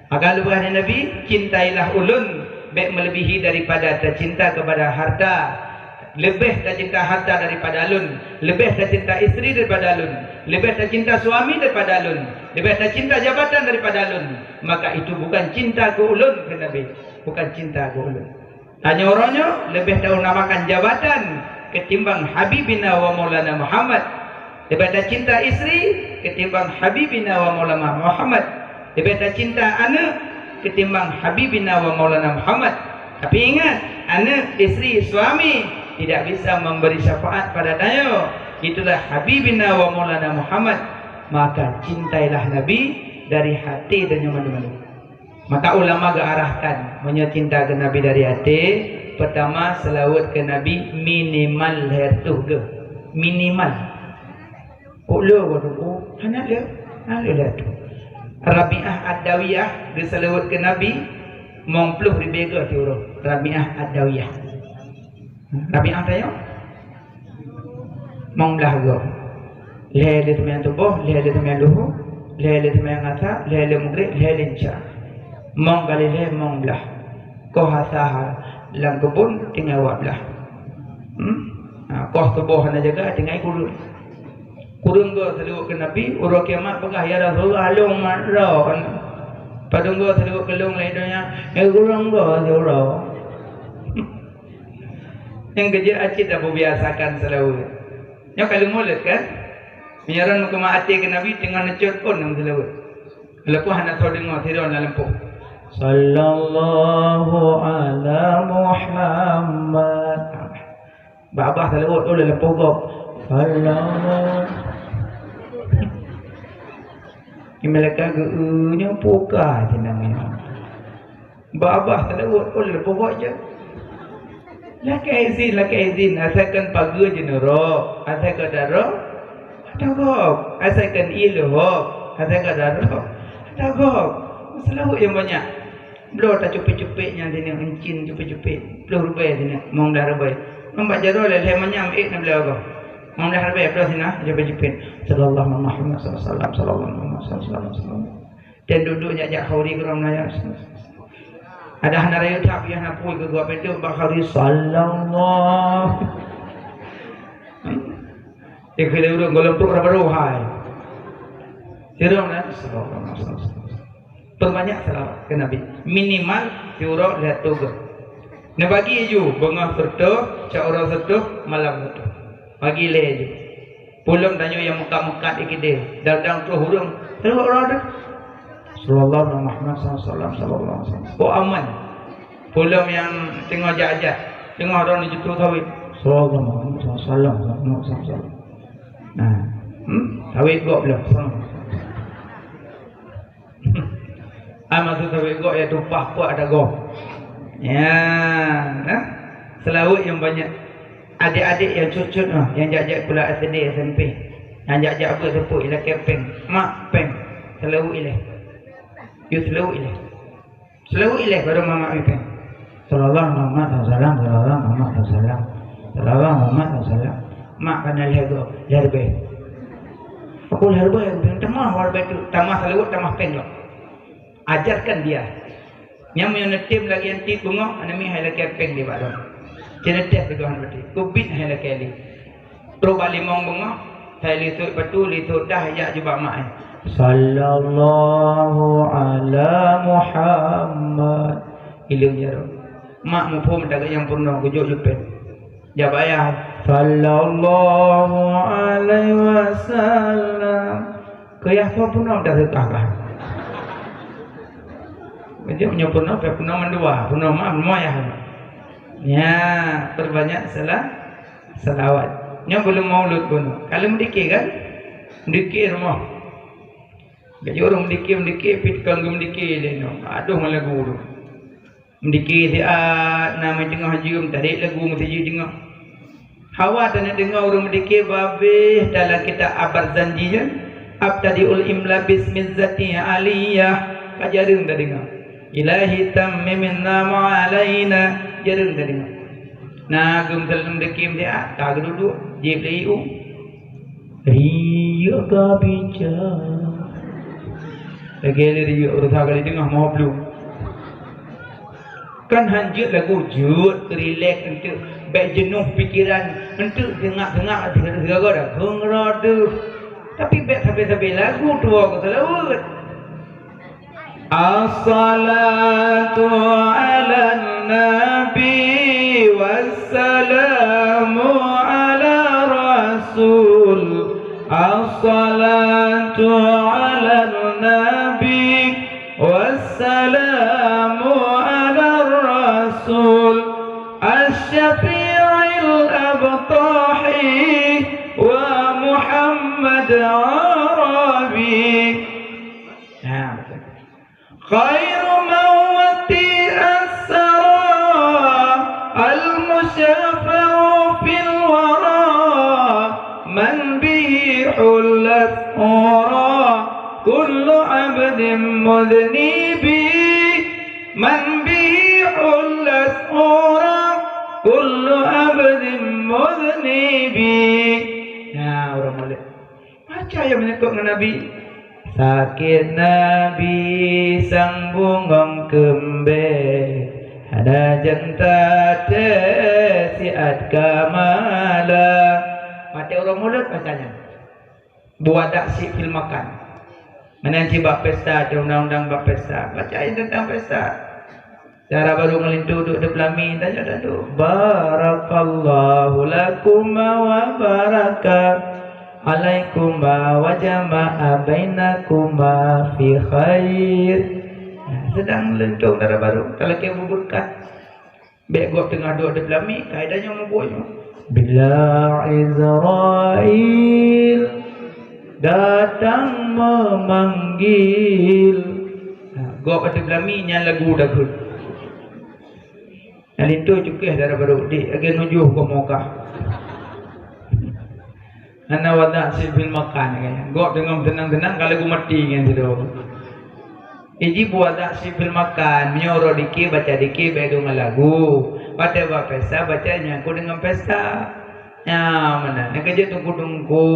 Maka lôn peugah lé Nabi, "Cintailah ulôn bék meulebihi daripada tacinta keupada harta. Leubeh tacinta harta daripada lôn, leubeh tacinta istri daripada lôn, leubeh tacinta suami daripada lôn, leubeh tacinta jabatan daripada lôn." Maka itu bukan cinta keu ulôn, kheun Nabi. Bukan cinta keu ulôn. Tanyoe uroe nyoe leubeh tautamakan jabatan ketimbang Habibina wa Maulana Muhammad. Leubeh tacinta istri ketimbang Habibina wa Maulana Muhammad. Leubeh tacinta aneuk ketimbang Habibina wa Maulana Muhammad. Tapi ingat, aneuk, istri, suami tidak bisa memberi syafaat pada tanyoe. Itulah Habibina wa Maulana Muhammad. Maka cintailah Nabi dari hati tanyoe mandum-mandum. Maka ulama geuarahkan, meunyoe cinta keu Nabi dari até, peutama seulaweuet keu Nabi minimal lhèe reutôh geuh. Minimal. Kok le waduh, oh, hana le, hana le lhèe reutôh. Rabi'ah Ad-Dawiyah geuseulaweuet keu Nabi mong ploh ribèe geuh siuroe. Rabi'ah Ad-Dawiyah. Rabi'ah tanyoe? Mong blah goe. Lhèe lé seumayang suboh, lhèe lé seumayang luho, lhèe lé seumayang asa, lhèe lé meugreb, lhèe lé isya. Mong kali lhèe, mong blah. Koh asa lam keubon tinggai wak blah. Hmm? Ha, koh suboh hana jaga, tinggai kureueng. Kureueng goe seulaweuet keu Nabi, uroe kiamat peugah, "Ya Rasulullah, lôn mat droe." Padum goe seulaweuet keu lôn lam donya, "Ya kureueng goe siuroe." Nyang keujeuet cit tapeubiasakan seulaweuet. Nyoe ka lheueh mulod kan? Meunyoe droeneuh meukumat até keu Nabi teungoh neucot phon nyang seulaweuet. Walaupun hana soe deungoe sidroe lam lampôh. Sallallahu ala Muhammad. Babah seulaweuet ulôn lampôh gob. Sallallahu. Malaikat geu-, nyoe puka sinang nyoe. Babah teuleuwot pun leupah je. Lakèe izin, lakèe izin, asalkan pageue jeuneurok, asalkan darok, tagok, asalkan ié leuhok, asalkan darok, tagok. Seulaweuet nyang banyak. Bloe tacupet-cupet nyan sinan, euncin cupet-cupet, ploh ribèe sinan, limong blaih ribèe. Ngon bak jaroe lhèe-lhèe manyam ék na bloe goh. Limong blaih ribèe bloe sinan, cupet-cupet. Sallallahu alaihi Muhammad sallallahu alaihi wasallam, sallallahu alaihi Muhammad sallallahu alaihi wasallam. Dan duek-duek jak-jak khauri keudroe meunayah. Ada hana rayeuk that, piah na pui keu gop itu bak khauri sallallahu. Ikeu lé ureueng goh lom trok raba roh hai. Sirong na sallallahu alaihi wasallam. Perbanyak salawat ke Nabi. Minimal siuroe lhèe reutôh goe. Neubagi ju, beungoh sireutôh, siuroe sireutôh, malam sireutôh. Bagi lé ju. Peulom tanyoe nyang meukat-meukat di keudè, datang troh ureueng, "Salawat uroe teuh." Sallallahu alaihi Muhammad sallallahu alaihi wasallam, sallallahu alaihi wasallam. Oh, aman. Peulom nyang teungoh jak-jak, teungoh droeneuh jiteupeue sawét. Sallallahu alaihi Muhammad sallallahu alaihi wasallam, sallallahu alaihi wasallam. Nah, hmm? Sawét gob lom. Ah, maksud sawét gob ya tumpah puak ada gob. Ya, nah. Seulaweuet nyang banyak. Adék-adék nyang cut-cut, ah, nyang jak-jak sikula S D, S M P. Nyang jak-jak beuet seupôt ilakèe péng. Mak, péng. Seulaweuet ilèe. Yue seulaweuet ilèe. Seulaweuet ilèe baru mamak yue péng. Sallallahu Muhammad sallallahu alaihi wasallam, sallallahu Muhammad sallallahu alaihi wasallam. Sallallahu Muhammad sallallahu alaihi wasallam. Mak kana lhèe goe, lhèe ribèe. Aku lhèe ribèe, tamah lhèe ribèe tu, tamah seulaweuet, tamah péng lom. Ajarkan dia. Nyang meunyoe neutem lagèe nyan tiep beungoh, aneuk miet hai lakèe péng di bak lôn. Ci neutem sigoe hana beutôi. Keubiet hai lakèe lé. Trok bak limong beungoh, hai lisot batu, lisot dah, jak ju bak mak ai. Sallallahu ala Muhammad. Ileueng jaroe. Mak muphom taga nyang peurunoe geujok jupet. Jak bak ayah, sallallahu alaihi wasallam. Keu yah soe peurunoe dah seukah-kah. Jadi meunyoe peurunoe, pih peurunoe mandua, peurunoe mak, peurunoe yah. Ya, perbanyak sela-, selawat. Nyoe buleuen Maulud bunoe. Ka lheueh meudike kan? Meudike rumoh. Bak ureueng meudike, meudike, pih tukang geumeudike lé nyoe. Adoh ngon lagu tu. Meudike siat, na meuteungoh jeuem, tadek lagu meuseujid teungoh. Hawa taneuk deungoe ureueng meudike babeh dalam kitab Al-Barzanji nyan, "Abtadi'ul imla bismizzati aliyah." Ka jareueng tadeungoe. "Ilahi tammimin nama alaina." Jareueng tadeungoe. Na geumeuseuleum deukim siat, ka geuduek-duek, jieb lé ié u. Riyeuk ka bica. Lagèe lé riyeuk beurasa kali teungoh mawöb lom. Kan han jeuet lagu, jeuet rileks enteuk, bèk jeunoh pikeran enteuk, seungab-seungab sigoe-goe dah geueng rot deuh. Tapi bèk sabe-sabe lagu tuwoe keu seulaweuet. Assalatu ala nabi wassalamu ala rasul. Assalatu ala nabi wassalamu ala rasul. Asy-syafi'il abtahi wa Muhammad Arabi. Nah, betul. Khairu man wati'as sara, al-musyaffa'u fil wara, man bihi hullat ura, kullu abdin mudhnibi, man bihi hullat ura, kullu abdin mudhnibi. Nah, ureueng Maulud. Baca nyang meunyeukot ngon Nabi. Sakét Nabi sang bungöng keumbée, hana jeuet taté siat ka malam. Watée uroe Mulod baca nyan. Buadak syiek fil makan. Meunan cit bak pesta, undang-undang bak pesta. Baca ayat teuntang pesta. Dara barô ngon linto duek di peulami, tanyoe tantu. Barakallahu lakuma wa baraka alaikuma wa jama'a bainakuma fi khair. Nah, seudang linto dara barô, talakée beureukat. Bék gob teungoh duek di peulami, kaidah nyoe mubuet nyoe. Bila Israil Datang memanggil. Ha, gob ateueh beulami nyan lagu takheun. Nyang linto cukéh dara barô dik, lagèe nujoh gob mokah. Hana wadak sifil makan, kan? Gob deungon tenang-tenang, ka lagu maté nyan sidroe. Iji buadak sifil makan, meunyoe uroe dike baca dike bèk deungon lagu. Watèe bak pesta baca nyangkut deungon pesta. Nyan meunan. Nyang keujeuet teungku-teungku,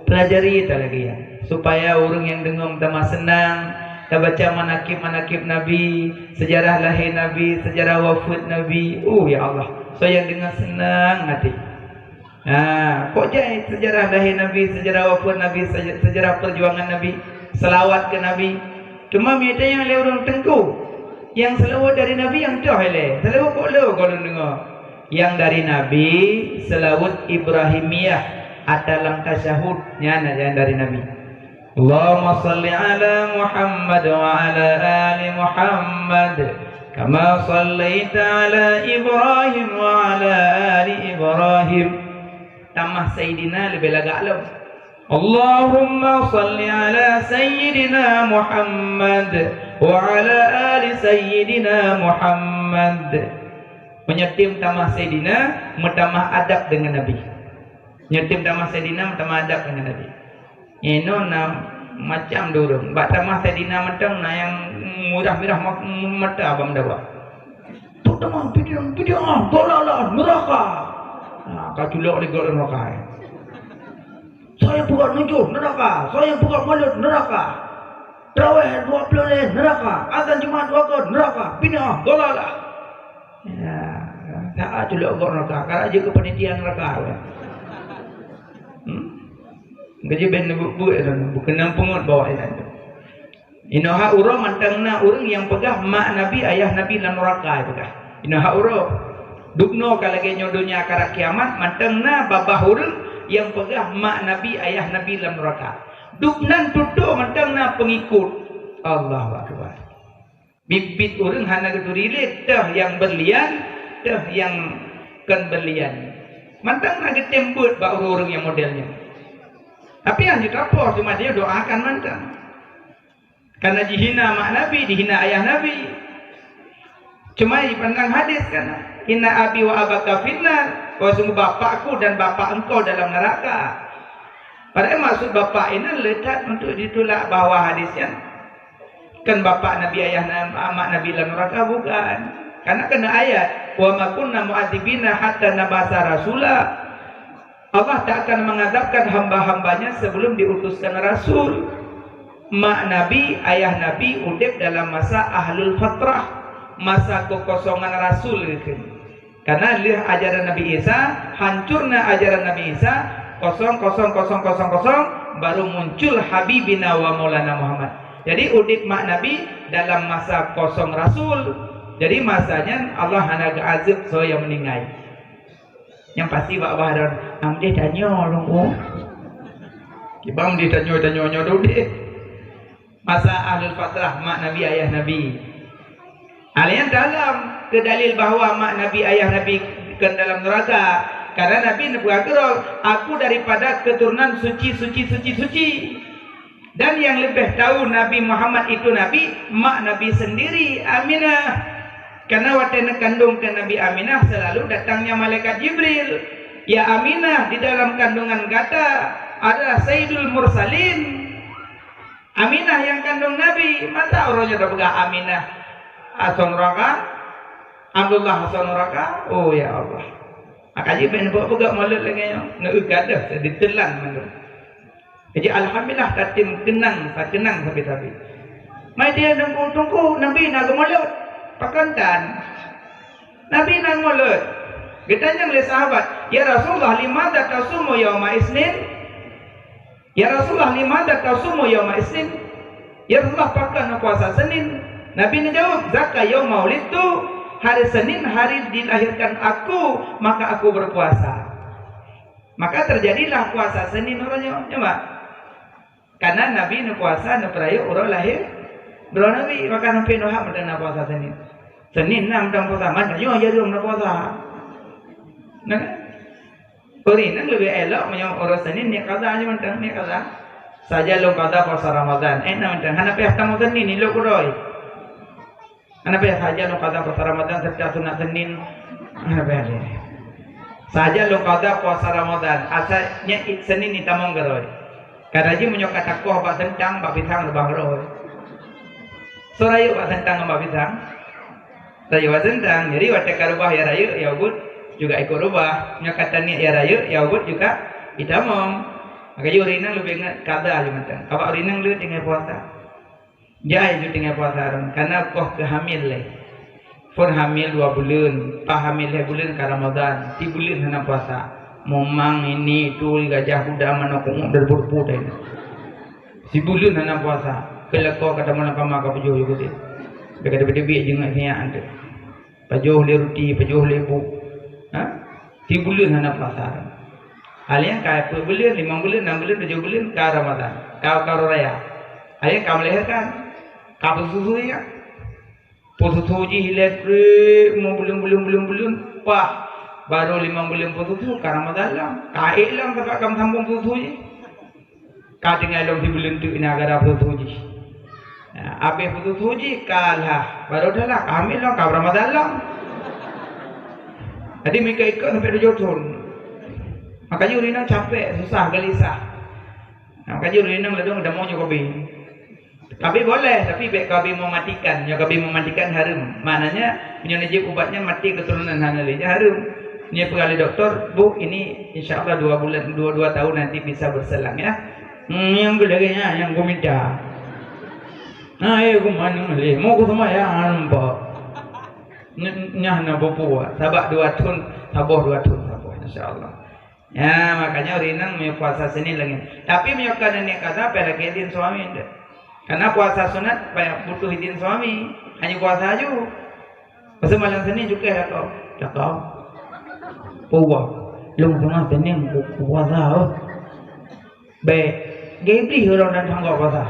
peulajari ata lagèe nyan. Supaya ureueng nyang deungoe teuma seunang, tabaca manakib-manakib Nabi, sejarah lahé Nabi, sejarah wafeuet Nabi. Oh, ya Allah, soe nyang deungoe seunang até. Ha, kok jai sejarah lahé Nabi, sejarah wafeuet Nabi, seja-, sejarah peujuangan Nabi, seulaweuet keu Nabi. Teuma meunyo tanyong lé ureueng teungku, nyang seulaweuet dari Nabi nyang toh ilèe. Seulaweuet kok le goh lôn deungoe. Nyang dari Nabi, seulaweuet Ibrahimiyah, ata lam tasyahud, nyan nyang dari Nabi. Allahumma shalli ala Muhammad wa ala ali Muhammad, kama shallaita ala Ibrahim wa ala ali Ibrahim. Tamah Sayyidina leubeh lagak lom. Allahumma shalli ala Sayyidina Muhammad wa ala ali Sayyidina Muhammad. Meunyoe tem tamah Sayyidina, meutamah adab deungon Nabi. Nyoe tem tamah Saidina meutamah adab deungon Nabi. Inoe na macam dua ureueng. Bak tamah Saidina mantong na nyang mirah-mirah ma-, mata bak meudawa. Tu tamah bidiah, bidiah, dolalah, neuraka. Ha, ka culok lé gob neuraka. Soe nyang peugah nujoh, neuraka. Soe nyang peugah mulod, neuraka. Traweh dua ploh lhèe, neuraka. Azan Jumat dua kon, neuraka. Bidiah, dolalah. Ya, saat culok gob neuraka, ka jeuet keu panitia neuraka. Hmm? Gaji ben neubeuet-beuet lom, beukeunong peungeut bawah nyan. Inoe hak uroe mantong na ureueng nyang peugah mak Nabi, ayah Nabi lam neuraka, peugah. Inoe hak uroe. Dubnoe ka lagèe nyoe donya, karab kiamat mantong na babah ureueng nyang peugah mak Nabi, ayah Nabi lam neuraka. Dubnan tutoe mantong na peungikut. Allahu Akbar. Biet-biet ureueng hana geuturi lé, teuh nyang beurlian, teuh nyang kon beurlian. Mantong na geutem beuet bak ureueng-ureueng nyang model nyan. Tapi nyang jikapoh cuma jidoakan mantong. Karena jihina mak Nabi, jihina ayah Nabi. Cuma jipandang hadis kan, "Inna abi wa abaka finnar," bahwa sungguh bapakku dan bapak engkau dalam neraka. Padahai maksud bapak ini le that untuk ditulak bahwa hadis nyan kan bapak Nabi, ayah na-, mak Nabi lam neraka, bukan. Karena kena ayat, "Wa ma kunna mu'adzibina hatta nab'atsa rasula." Allah tak akan mengazabkan hamba-hambanya sebelum diutuskan rasul. Mak Nabi, ayah Nabi udép dalam masa ahlul fatrah, masa kekosongan rasul gitu. Karena lheueh ajaran Nabi Isa, hancurnya ajaran Nabi Isa, kosong, kosong, kosong, kosong, kosong, baru muncul Habibina wa Maulana Muhammad. Jadi udép mak Nabi dalam masa kosong rasul. Jadi masanya Allah hana geuazab soe nyang meuninggai. Nyang pasti bak bah dan amdeh tanyoe lom. Kibang di tanyoe-tanyoe nyoe deh. Masa ahlul fatrah, mak Nabi, ayah Nabi. Alian dalam ke dalil bahwa mak Nabi, ayah Nabi ke dalam neraka. Karena Nabi neupeugah keudroe, "Aku daripada keturunan suci, suci, suci, suci." Dan yang lebih tahu Nabi Muhammad itu Nabi, mak Nabi sendiri, Aminah. Karena watèe neukandong ke Nabi Aminah selalu datangnya malaikat Jibril. "Ya Aminah, di dalam kandungan gata adalah Sayyidul Mursalin." Aminah nyang kandong Nabi, masa uroe nyoe tapeugah Aminah asoe neuraka, Abdullah asoe neuraka? Oh, ya Allah. Maka jih bèk neupeugah mulod lagèe nyoe, neueu gadôh, diteulan mandum. Jadi, alhamdulillah, tatem keunang, takeunang sabe-sabe. Mai dia teungku-teungku, Nabi na geumulod, pakon tan? Nabi na mulod. Geutanyong lé sahabat, "Ya Rasulullah, limadza tasumu yauma isnin?" "Ya Rasulullah, limadza tasumu yauma isnin?" "Ya Rasulullah, pakon puasa Senin?" Nabi neujaweueb, "Zaka yauma wulidtu." "Hari Senin hari dilahirkan aku, maka aku berpuasa." Maka terjadilah puasa Senin uroe nyoe. Nyoe, Mak. Karena Nabi neupuasa neupeurayeuk uroe lahé droe Nabi, maka sampai neuhak mantong na puasa Senin. Senin na mantong puasa, mantong nyoe jareung na puasa. Nah, kan? Ureueng inong leubeh elok meunyoe uroe Senin niet kaza, nyoe mantong niet kaza. Sajan lôn qada puasa Ramadan. Eh, na mantong. Hana payah tamong Senin, ilok keudroe. Hana payah sajan lôn qada puasa Ramadan seureuta sunat Senin. Hana payah lé. Sajan lôn qada puasa Ramadan. Asai nyan Senin itamong keudroe. Ka rajin meunyoe ka takoh bak seuntang, bak pisang reubah keudroe. Soe rayeuk bak seuntang ngon bak pisang? Rayeuk bak seuntang. Jadi watée ka reubah ya rayeuk, ya ubit juga ikot reubah. Nyoe ka taniet ya rayeuk, ya ubit juga itamong. Maka jih ureueng inong leubeh ingat kada jih mantong. Awak ureueng inong le tinggai puasa. Jai ju tinggai puasa ron, karena koh keu hamil lé. Phon hamil dua buleuen, pa hamil lhée buleuen ka Ramadan, sibuleuen hana puasa. Momang ini itu gajah kuda mana kungok dari burpu tadi. Sibuleuen hana puasa, keu lakoe ka tamong lam kama ka pajoh ju keudeh. Bèk ka teubiet-teubiet jeungeuk siyak tu. Pajoh lé ruti, pajoh lé buet. Ha? Sibuleuen hana puasa. Hal nyang ka peuet buleuen, limong buleuen, nam buleuen, tujoh buleuen ka Ramadan, ka, ka uroe raya. Hal nyang ka melahirkan, ka peususu nyan. Peususu jih ilée treb, buleuen, buleuen, buleuen, buleuen, pah. Barô limong buleuen peususu, ka Ramadan lom. Ka ék lom sabab ka meusambông peususu jih. Ka tinggai lom sibuleuen teuk na gara peususu jih. Nah, abéh peususu jih ka lah, barô dah lah, ka hamil lom, ka Ramadan lom. Jadi meuikot-ikot sampai tujoh thon. Makajih ureueng inong capek, susah, geulisah. Nah, makajih ureueng inong ladôm tamong nyoe KB. KB boleh, tapi bèk KB mematikan. Nyoe KB mematikan hareuem. Maknanya, meunyoe neujép ubat nyan maté keuturonan hana lé, nyan hareuem. Nyoe peugah lé doktor, "Bu, ini insya Allah dua bulan, dua, dua tahun nanti bisa berselang ya." Hmm, nyang keu lagèe nyan nyang kuminta. Nah, eh, kuman lé, mau kuseumayang, nampak. Ny-, nyan hana peue-peue, sabab dua thon, saboh dua thon saboh, insya Allah. Ya, makanya ureueng inong meunyoe puasa Senin lagèe nyan. Tapi meunyoe ka neuk qada, payah lakèe idin suami nyan. Karena puasa sunat payah butuh idin suami, hana puasa aju. Pasal malam Senin cukai lakoe. Lakoe. Puasa. Lôn teungoh Senin pu-, puasa, oh. Bèk. Geuiblih ureueng dan tanggong puasa.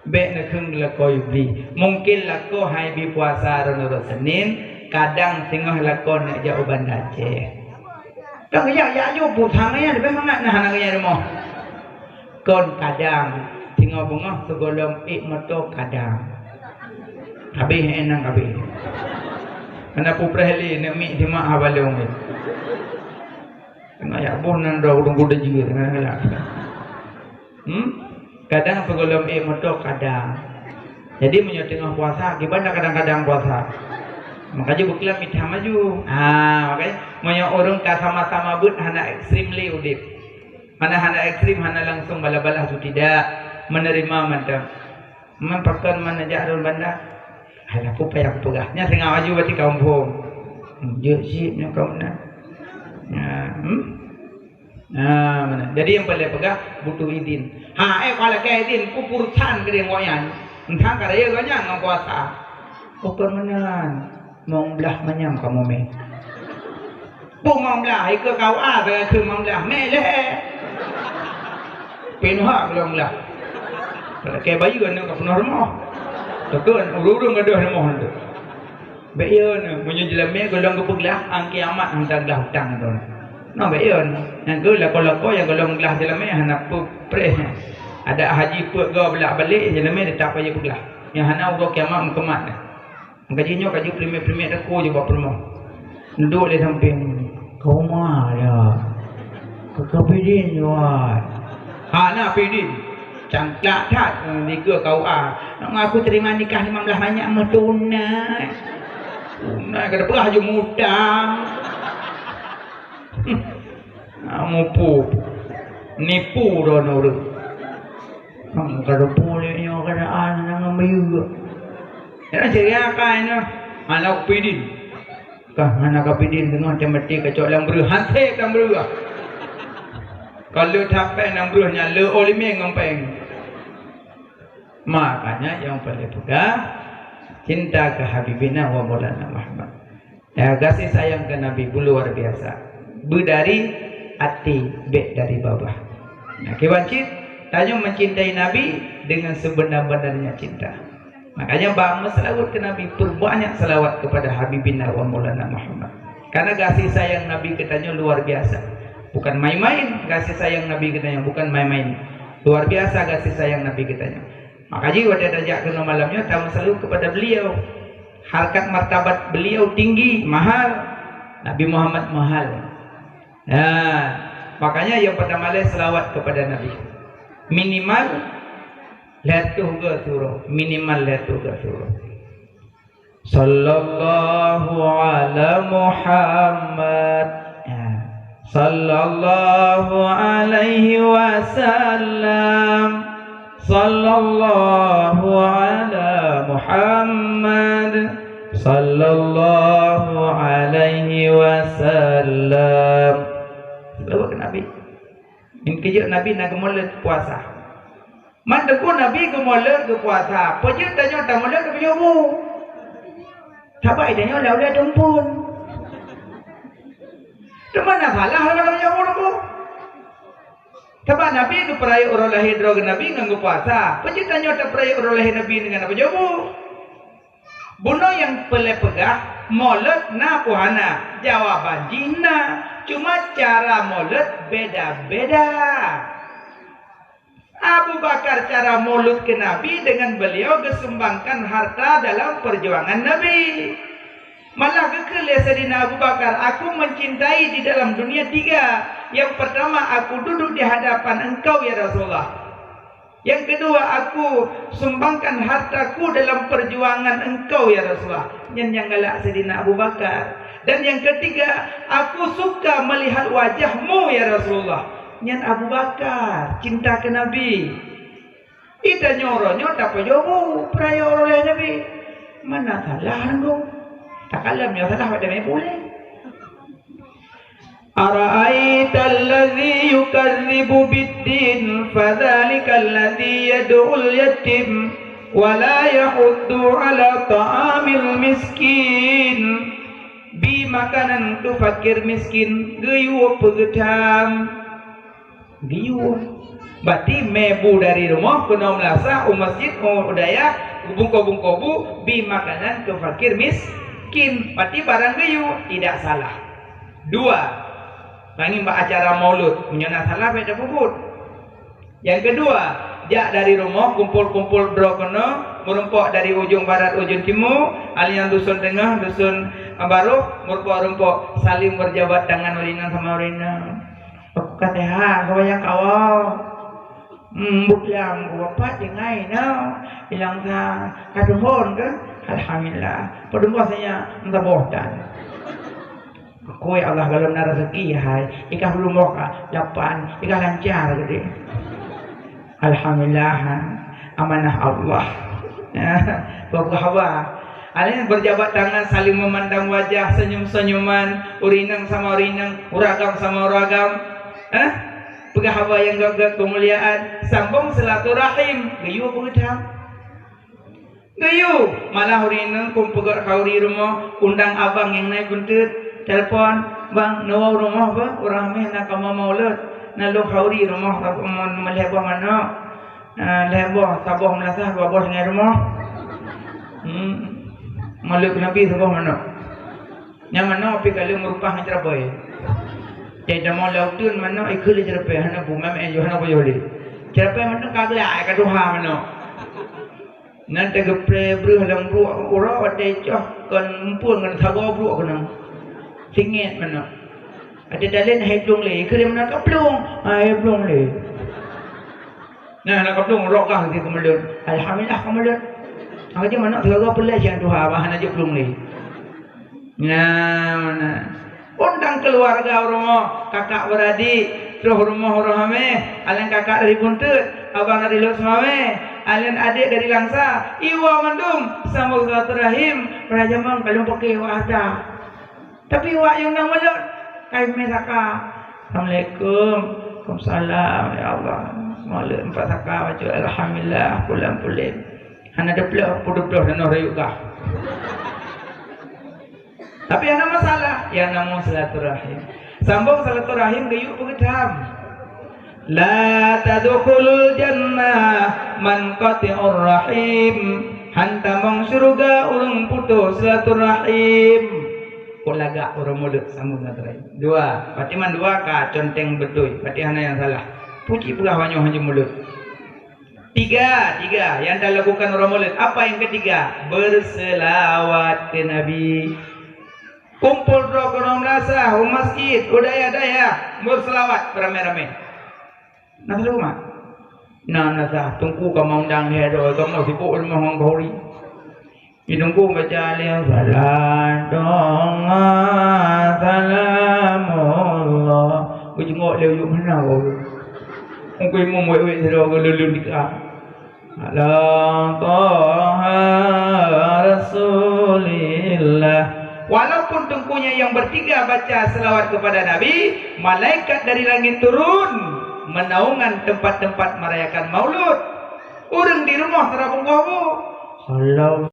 Bèk neukheun lakoe iblih. Mungkin lakoe hai bi puasa ron uroe Senin, kadang singoh lakoe neuk jak u Banda Aceh. Kan geujak, jak ju, pusang nyan leubeh mangat na hana geujak rumoh. Kon kadang, singoh beungoh sigohlom ék moto kadang. Habéh, eh, nang habéh. Hana pupreh lé, neuk miet simak haba lôn lé. Teungoh jak boh nan droe ureueng kuda jeuet, ngon galak. Hmm? Kadang sigohlom ék moto kadang. Jadi meunyoe teungoh puasa, kiban dak kadang-kadang puasa. Makajih beuklam mita maju. Ha, makajih meunyoe ureueng ka sama-sama beuet hana ekstrem lé udép. Hana, hana ekstrem, hana langsung balah-balah tu tidak, menerima mantong. Man pakon man neujak lôn Banda? Hai, aku payah kupeugah. Nyan singoh maju bak tika muphom. Jeuet cit nyoe kamoe na. Nah, hmm? Nah, meunan. Jadi nyang paleng peugah butuh idin. Ha, eh, ka lakèe idin, peue urosan keu gobnyan. Entan ka rayeuk gobnyan ngon puasa. Pakon meunan. Mong blah manyam kamoe mè. Peue mong blah, ikeue K U A sagai kheun mong blah, mè lé. Pinoh hak golom blah. Lakèe bayeue aneuk ka peunoh rumoh. Teukon ureueng-ureueng gadôh rumoh tu. Bèk yo nyoe, meunyoe jeulamé golom geupeuglah, ang kiamat hantom glah utang tu. Nyoe bèk yo nyoe. Nyang keu lakoe-lakoe nyang golom glah jeulamé hana peue preh. Adak haji peuet goe beulak balek, jeulamé teutap pajoh peuglah. Nyang hana uroe kiamat meukeumah dah. Maka jih nyoe ka jeuet peulimèe-peulimèe takue jih bak peurumoh. Neuduek lé sampéng. Ka uma ya. Ka, ka pidin juai. Hana pidin. Cangklak that, eh, dikeue K U A. Nak ngaku terima nikah lima belas banyak meutunai. Tunai ka teupeugah ju mutang. Nah, mupu. Nipu droeneuh ureueng. Nang ka teupeue lé nyoe keuadaan nyang ngon bayeue. Nyan ceria akai nyoe. Hana kupidin. Kah hana kapidin teungoh teumeute kacok lam breuh. Hanse lam breuh. Ka le that pèng lam breuh nyan le olimeng ngon pèng. Makanya nyang paleng peugah, cinta keu Habibina wa Maulana Muhammad. Ya, gaséh sayang keu Nabi beuluar biasa. Beudari até, bèk dari babah. Nah, kiban cit, tanyoe mencintai Nabi dengan sebenar-benarnya cinta. Makanya bak meuseulaweuet keu Nabi, peurbanyak seulaweuet kepada Habibina wa Maulana Muhammad. Karena gaséh sayang Nabi keu tanyoe luar biasa. Bukan main-main gaséh sayang Nabi keu tanyoe, bukan main-main. Luar biasa kasih sayang Nabi kita nyoe. Maka jih watée tajak keunoe malam nyoe, tameusaleuet kepada beliau. Harkat martabat beliau tinggi, mahal. Nabi Muhammad mahal. Nah, makanya yang pertama lé selawat kepada Nabi. Minimal lhèe reutôh go suroh, minimal lhèe reutôh go suroh. Sallallahu ala Muhammad. Ya. Sallallahu alaihi wasallam. Sallallahu ala Muhammad. Sallallahu alaihi wasallam. Selawat keu Nabi. Nyan keujeuet Nabi na geumulod puasa. Man teungku Nabi geumulod geupuasa, peue jeuet tanyoe tamulod geupujobu? Saban tanyoe lam ulée teumpon. Teuma na salah lam ulée teumpon? Saban Nabi geupeurayeuk uroe lahé droe Nabi ngon geupuasa. Peue jeuet tanyoe tapeurayeuk uroe lahé Nabi deungon pujobu? Bunoe nyang peureulée peugah, mulod na peue hana? Jawaban jih na, cuma cara mulod beda-beda. Abu Bakar cara mulod keu Nabi dengan beliau geusumbangkan harta dalam perjuangan Nabi. Malah geukheun lé Saidina Abu Bakar, "Aku mencintai di dalam dunia tiga. Yang pertama, aku duduk di hadapan engkau, ya Rasulullah. Yang kedua, aku sumbangkan hartaku dalam perjuangan engkau, ya Rasulullah." Nyan nyang galak Saidina Abu Bakar. Dan yang ketiga, "Aku suka melihat wajahmu, ya Rasulullah." Nyan Abu Bakar, cinta keu Nabi. Ita nyoe uroe nyoe tapajobu peurayeuk uroe lahé Nabi. Mana salah ngon? Takalon nyoe salah pada mé puléh. Ara'aital ladzi yukadzibu biddin, fadzalikal ladzi yad'ul yatim, wa la yahuddu ala ta'amil miskin. Bi makanan keu fakir miskin, geuyue peugeutam. Geuyue. Berarti mé bu dari rumoh keunoe meulasah u masjid, u dayah, bungkôh-bungkôh bu, bi makanan keu fakir miskin. Berarti barang geuyue, tidak salah. Dua. Bagi bak acara maulud, meunyoe na salah bèk tapeubuet. Yang kedua, jak dari rumoh, kumpul-kumpul droe keunoe, meurumpok dari ujong barat, ujong timu, alian dusun teungoh, dusun baroh, meurumpok-rumpok, saling berjabat tangan ureueng inong sama ureueng inong. Ka sehat, ka banyak kawan. Hmm, buklam, bapak tinggai, no. Ilang sa, ka tuhon ke? Alhamdulillah. Padum boh saya, entah boh dan. Kue Allah kalau na rezeki, hai. Ikah belum boh ka, lapan. Ikah lancar gede. Alhamdulillah, ha. Amanah Allah. Bagus haba. Alin berjabat tangan, saling memandang wajah, senyum-senyuman, urinang sama urinang, uragam sama uragam. Eh? Peugah haba nyang gét-gét keumuliaan, sambong silaturahim, geuyue peugeutam. Geuyue, malah urinang keu peugét khauri rumoh, undang abang nyang na bunteut, telepon, "Bang, neuwoe rumoh beuh, ureueng hamé na kamoe maulud, na lôn khauri rumoh, mon meulhèe boh manok." Ah, lhèe boh, saboh meulasah, dua boh tinggai rumoh. Hmm. Maulud Nabi saboh manok. Nyang manok pih ka lheueh meurupah ngon ceurapée. Jadi tamong lam uteuen manok ikheun lé ceurapée, hana bu, meu'en yoh, hana bu yoh lé. Ceurapée manok ka glak, ka tuha manok. Nyan teugeupre breuh lam bruek uroe watée coh kon muphom ngon sagoe bruek keunoe. Singét manok. Ada dalén hai plueng lé, ikheun lé manok ka plueng, hai plueng lé. Nah, na kaplong rok kah lagèe keumeuleuet. Alhamdulillah keumeuleuet. Maka jih manok sigoe-goe peuleueh siang tuha, bah hana jeuet plueng lé. Nah, mana? Undang keuluwarga u rumoh, kakak beuradik, troh rumoh ureueng hamé, alèn kakak dari Bunteut, abang dari Lhokseumawe, alèn adék dari Langsa, iwa mandum, sambông silaturahim, pada jamén ka lheueh paké iwa harta. Tapi awak nyang na meuleuet, ka imé saka. "Assalamualaikum." "Waalaikumsalam, ya Allah." Meuleuet empat saka bacut, "Alhamdulillah, pulan pulen." Hana teuplôh, peue teuplôh, hana rayeuk gah. Tapi hana masalah, nyang namong silaturahim. Sambông silaturahim geuyue peugeutam. "La tadkhulul jannah man qati'ur rahim." Han tamong syeuruga ureueng putôh silaturahim. Kon lagak ureueng mulod sambung silaturahim. Dua, berarti man dua ka conteng beutôi, berarti hana nyang salah. Puji peugah wanyoe hana mulod. Tiga, tiga yang dilakukan orang Maulid. Apa yang ketiga? Berselawat ke Nabi. Kumpul droe keunoe meulasah u masjid, u dayah-dayah, berselawat beramai-ramai. Na seulaweuet? Na, na sah. Teungku ka meuundang lhèe droe, kamoe sibuk rumoh ngon khauri. Di Teungku baca alif, salat Tuhan, salamullah. Beujingok lé ujuk mana kau. Teungku imum wèk-wèk sidroe geululun dikah. Ala Taha Rasulillah. Walaupun teungkunya yang bertiga baca selawat kepada Nabi, malaikat dari langit turun menaungan tempat-tempat merayakan Maulud. Ureueng di rumoh tarabunggoh bu. Salam.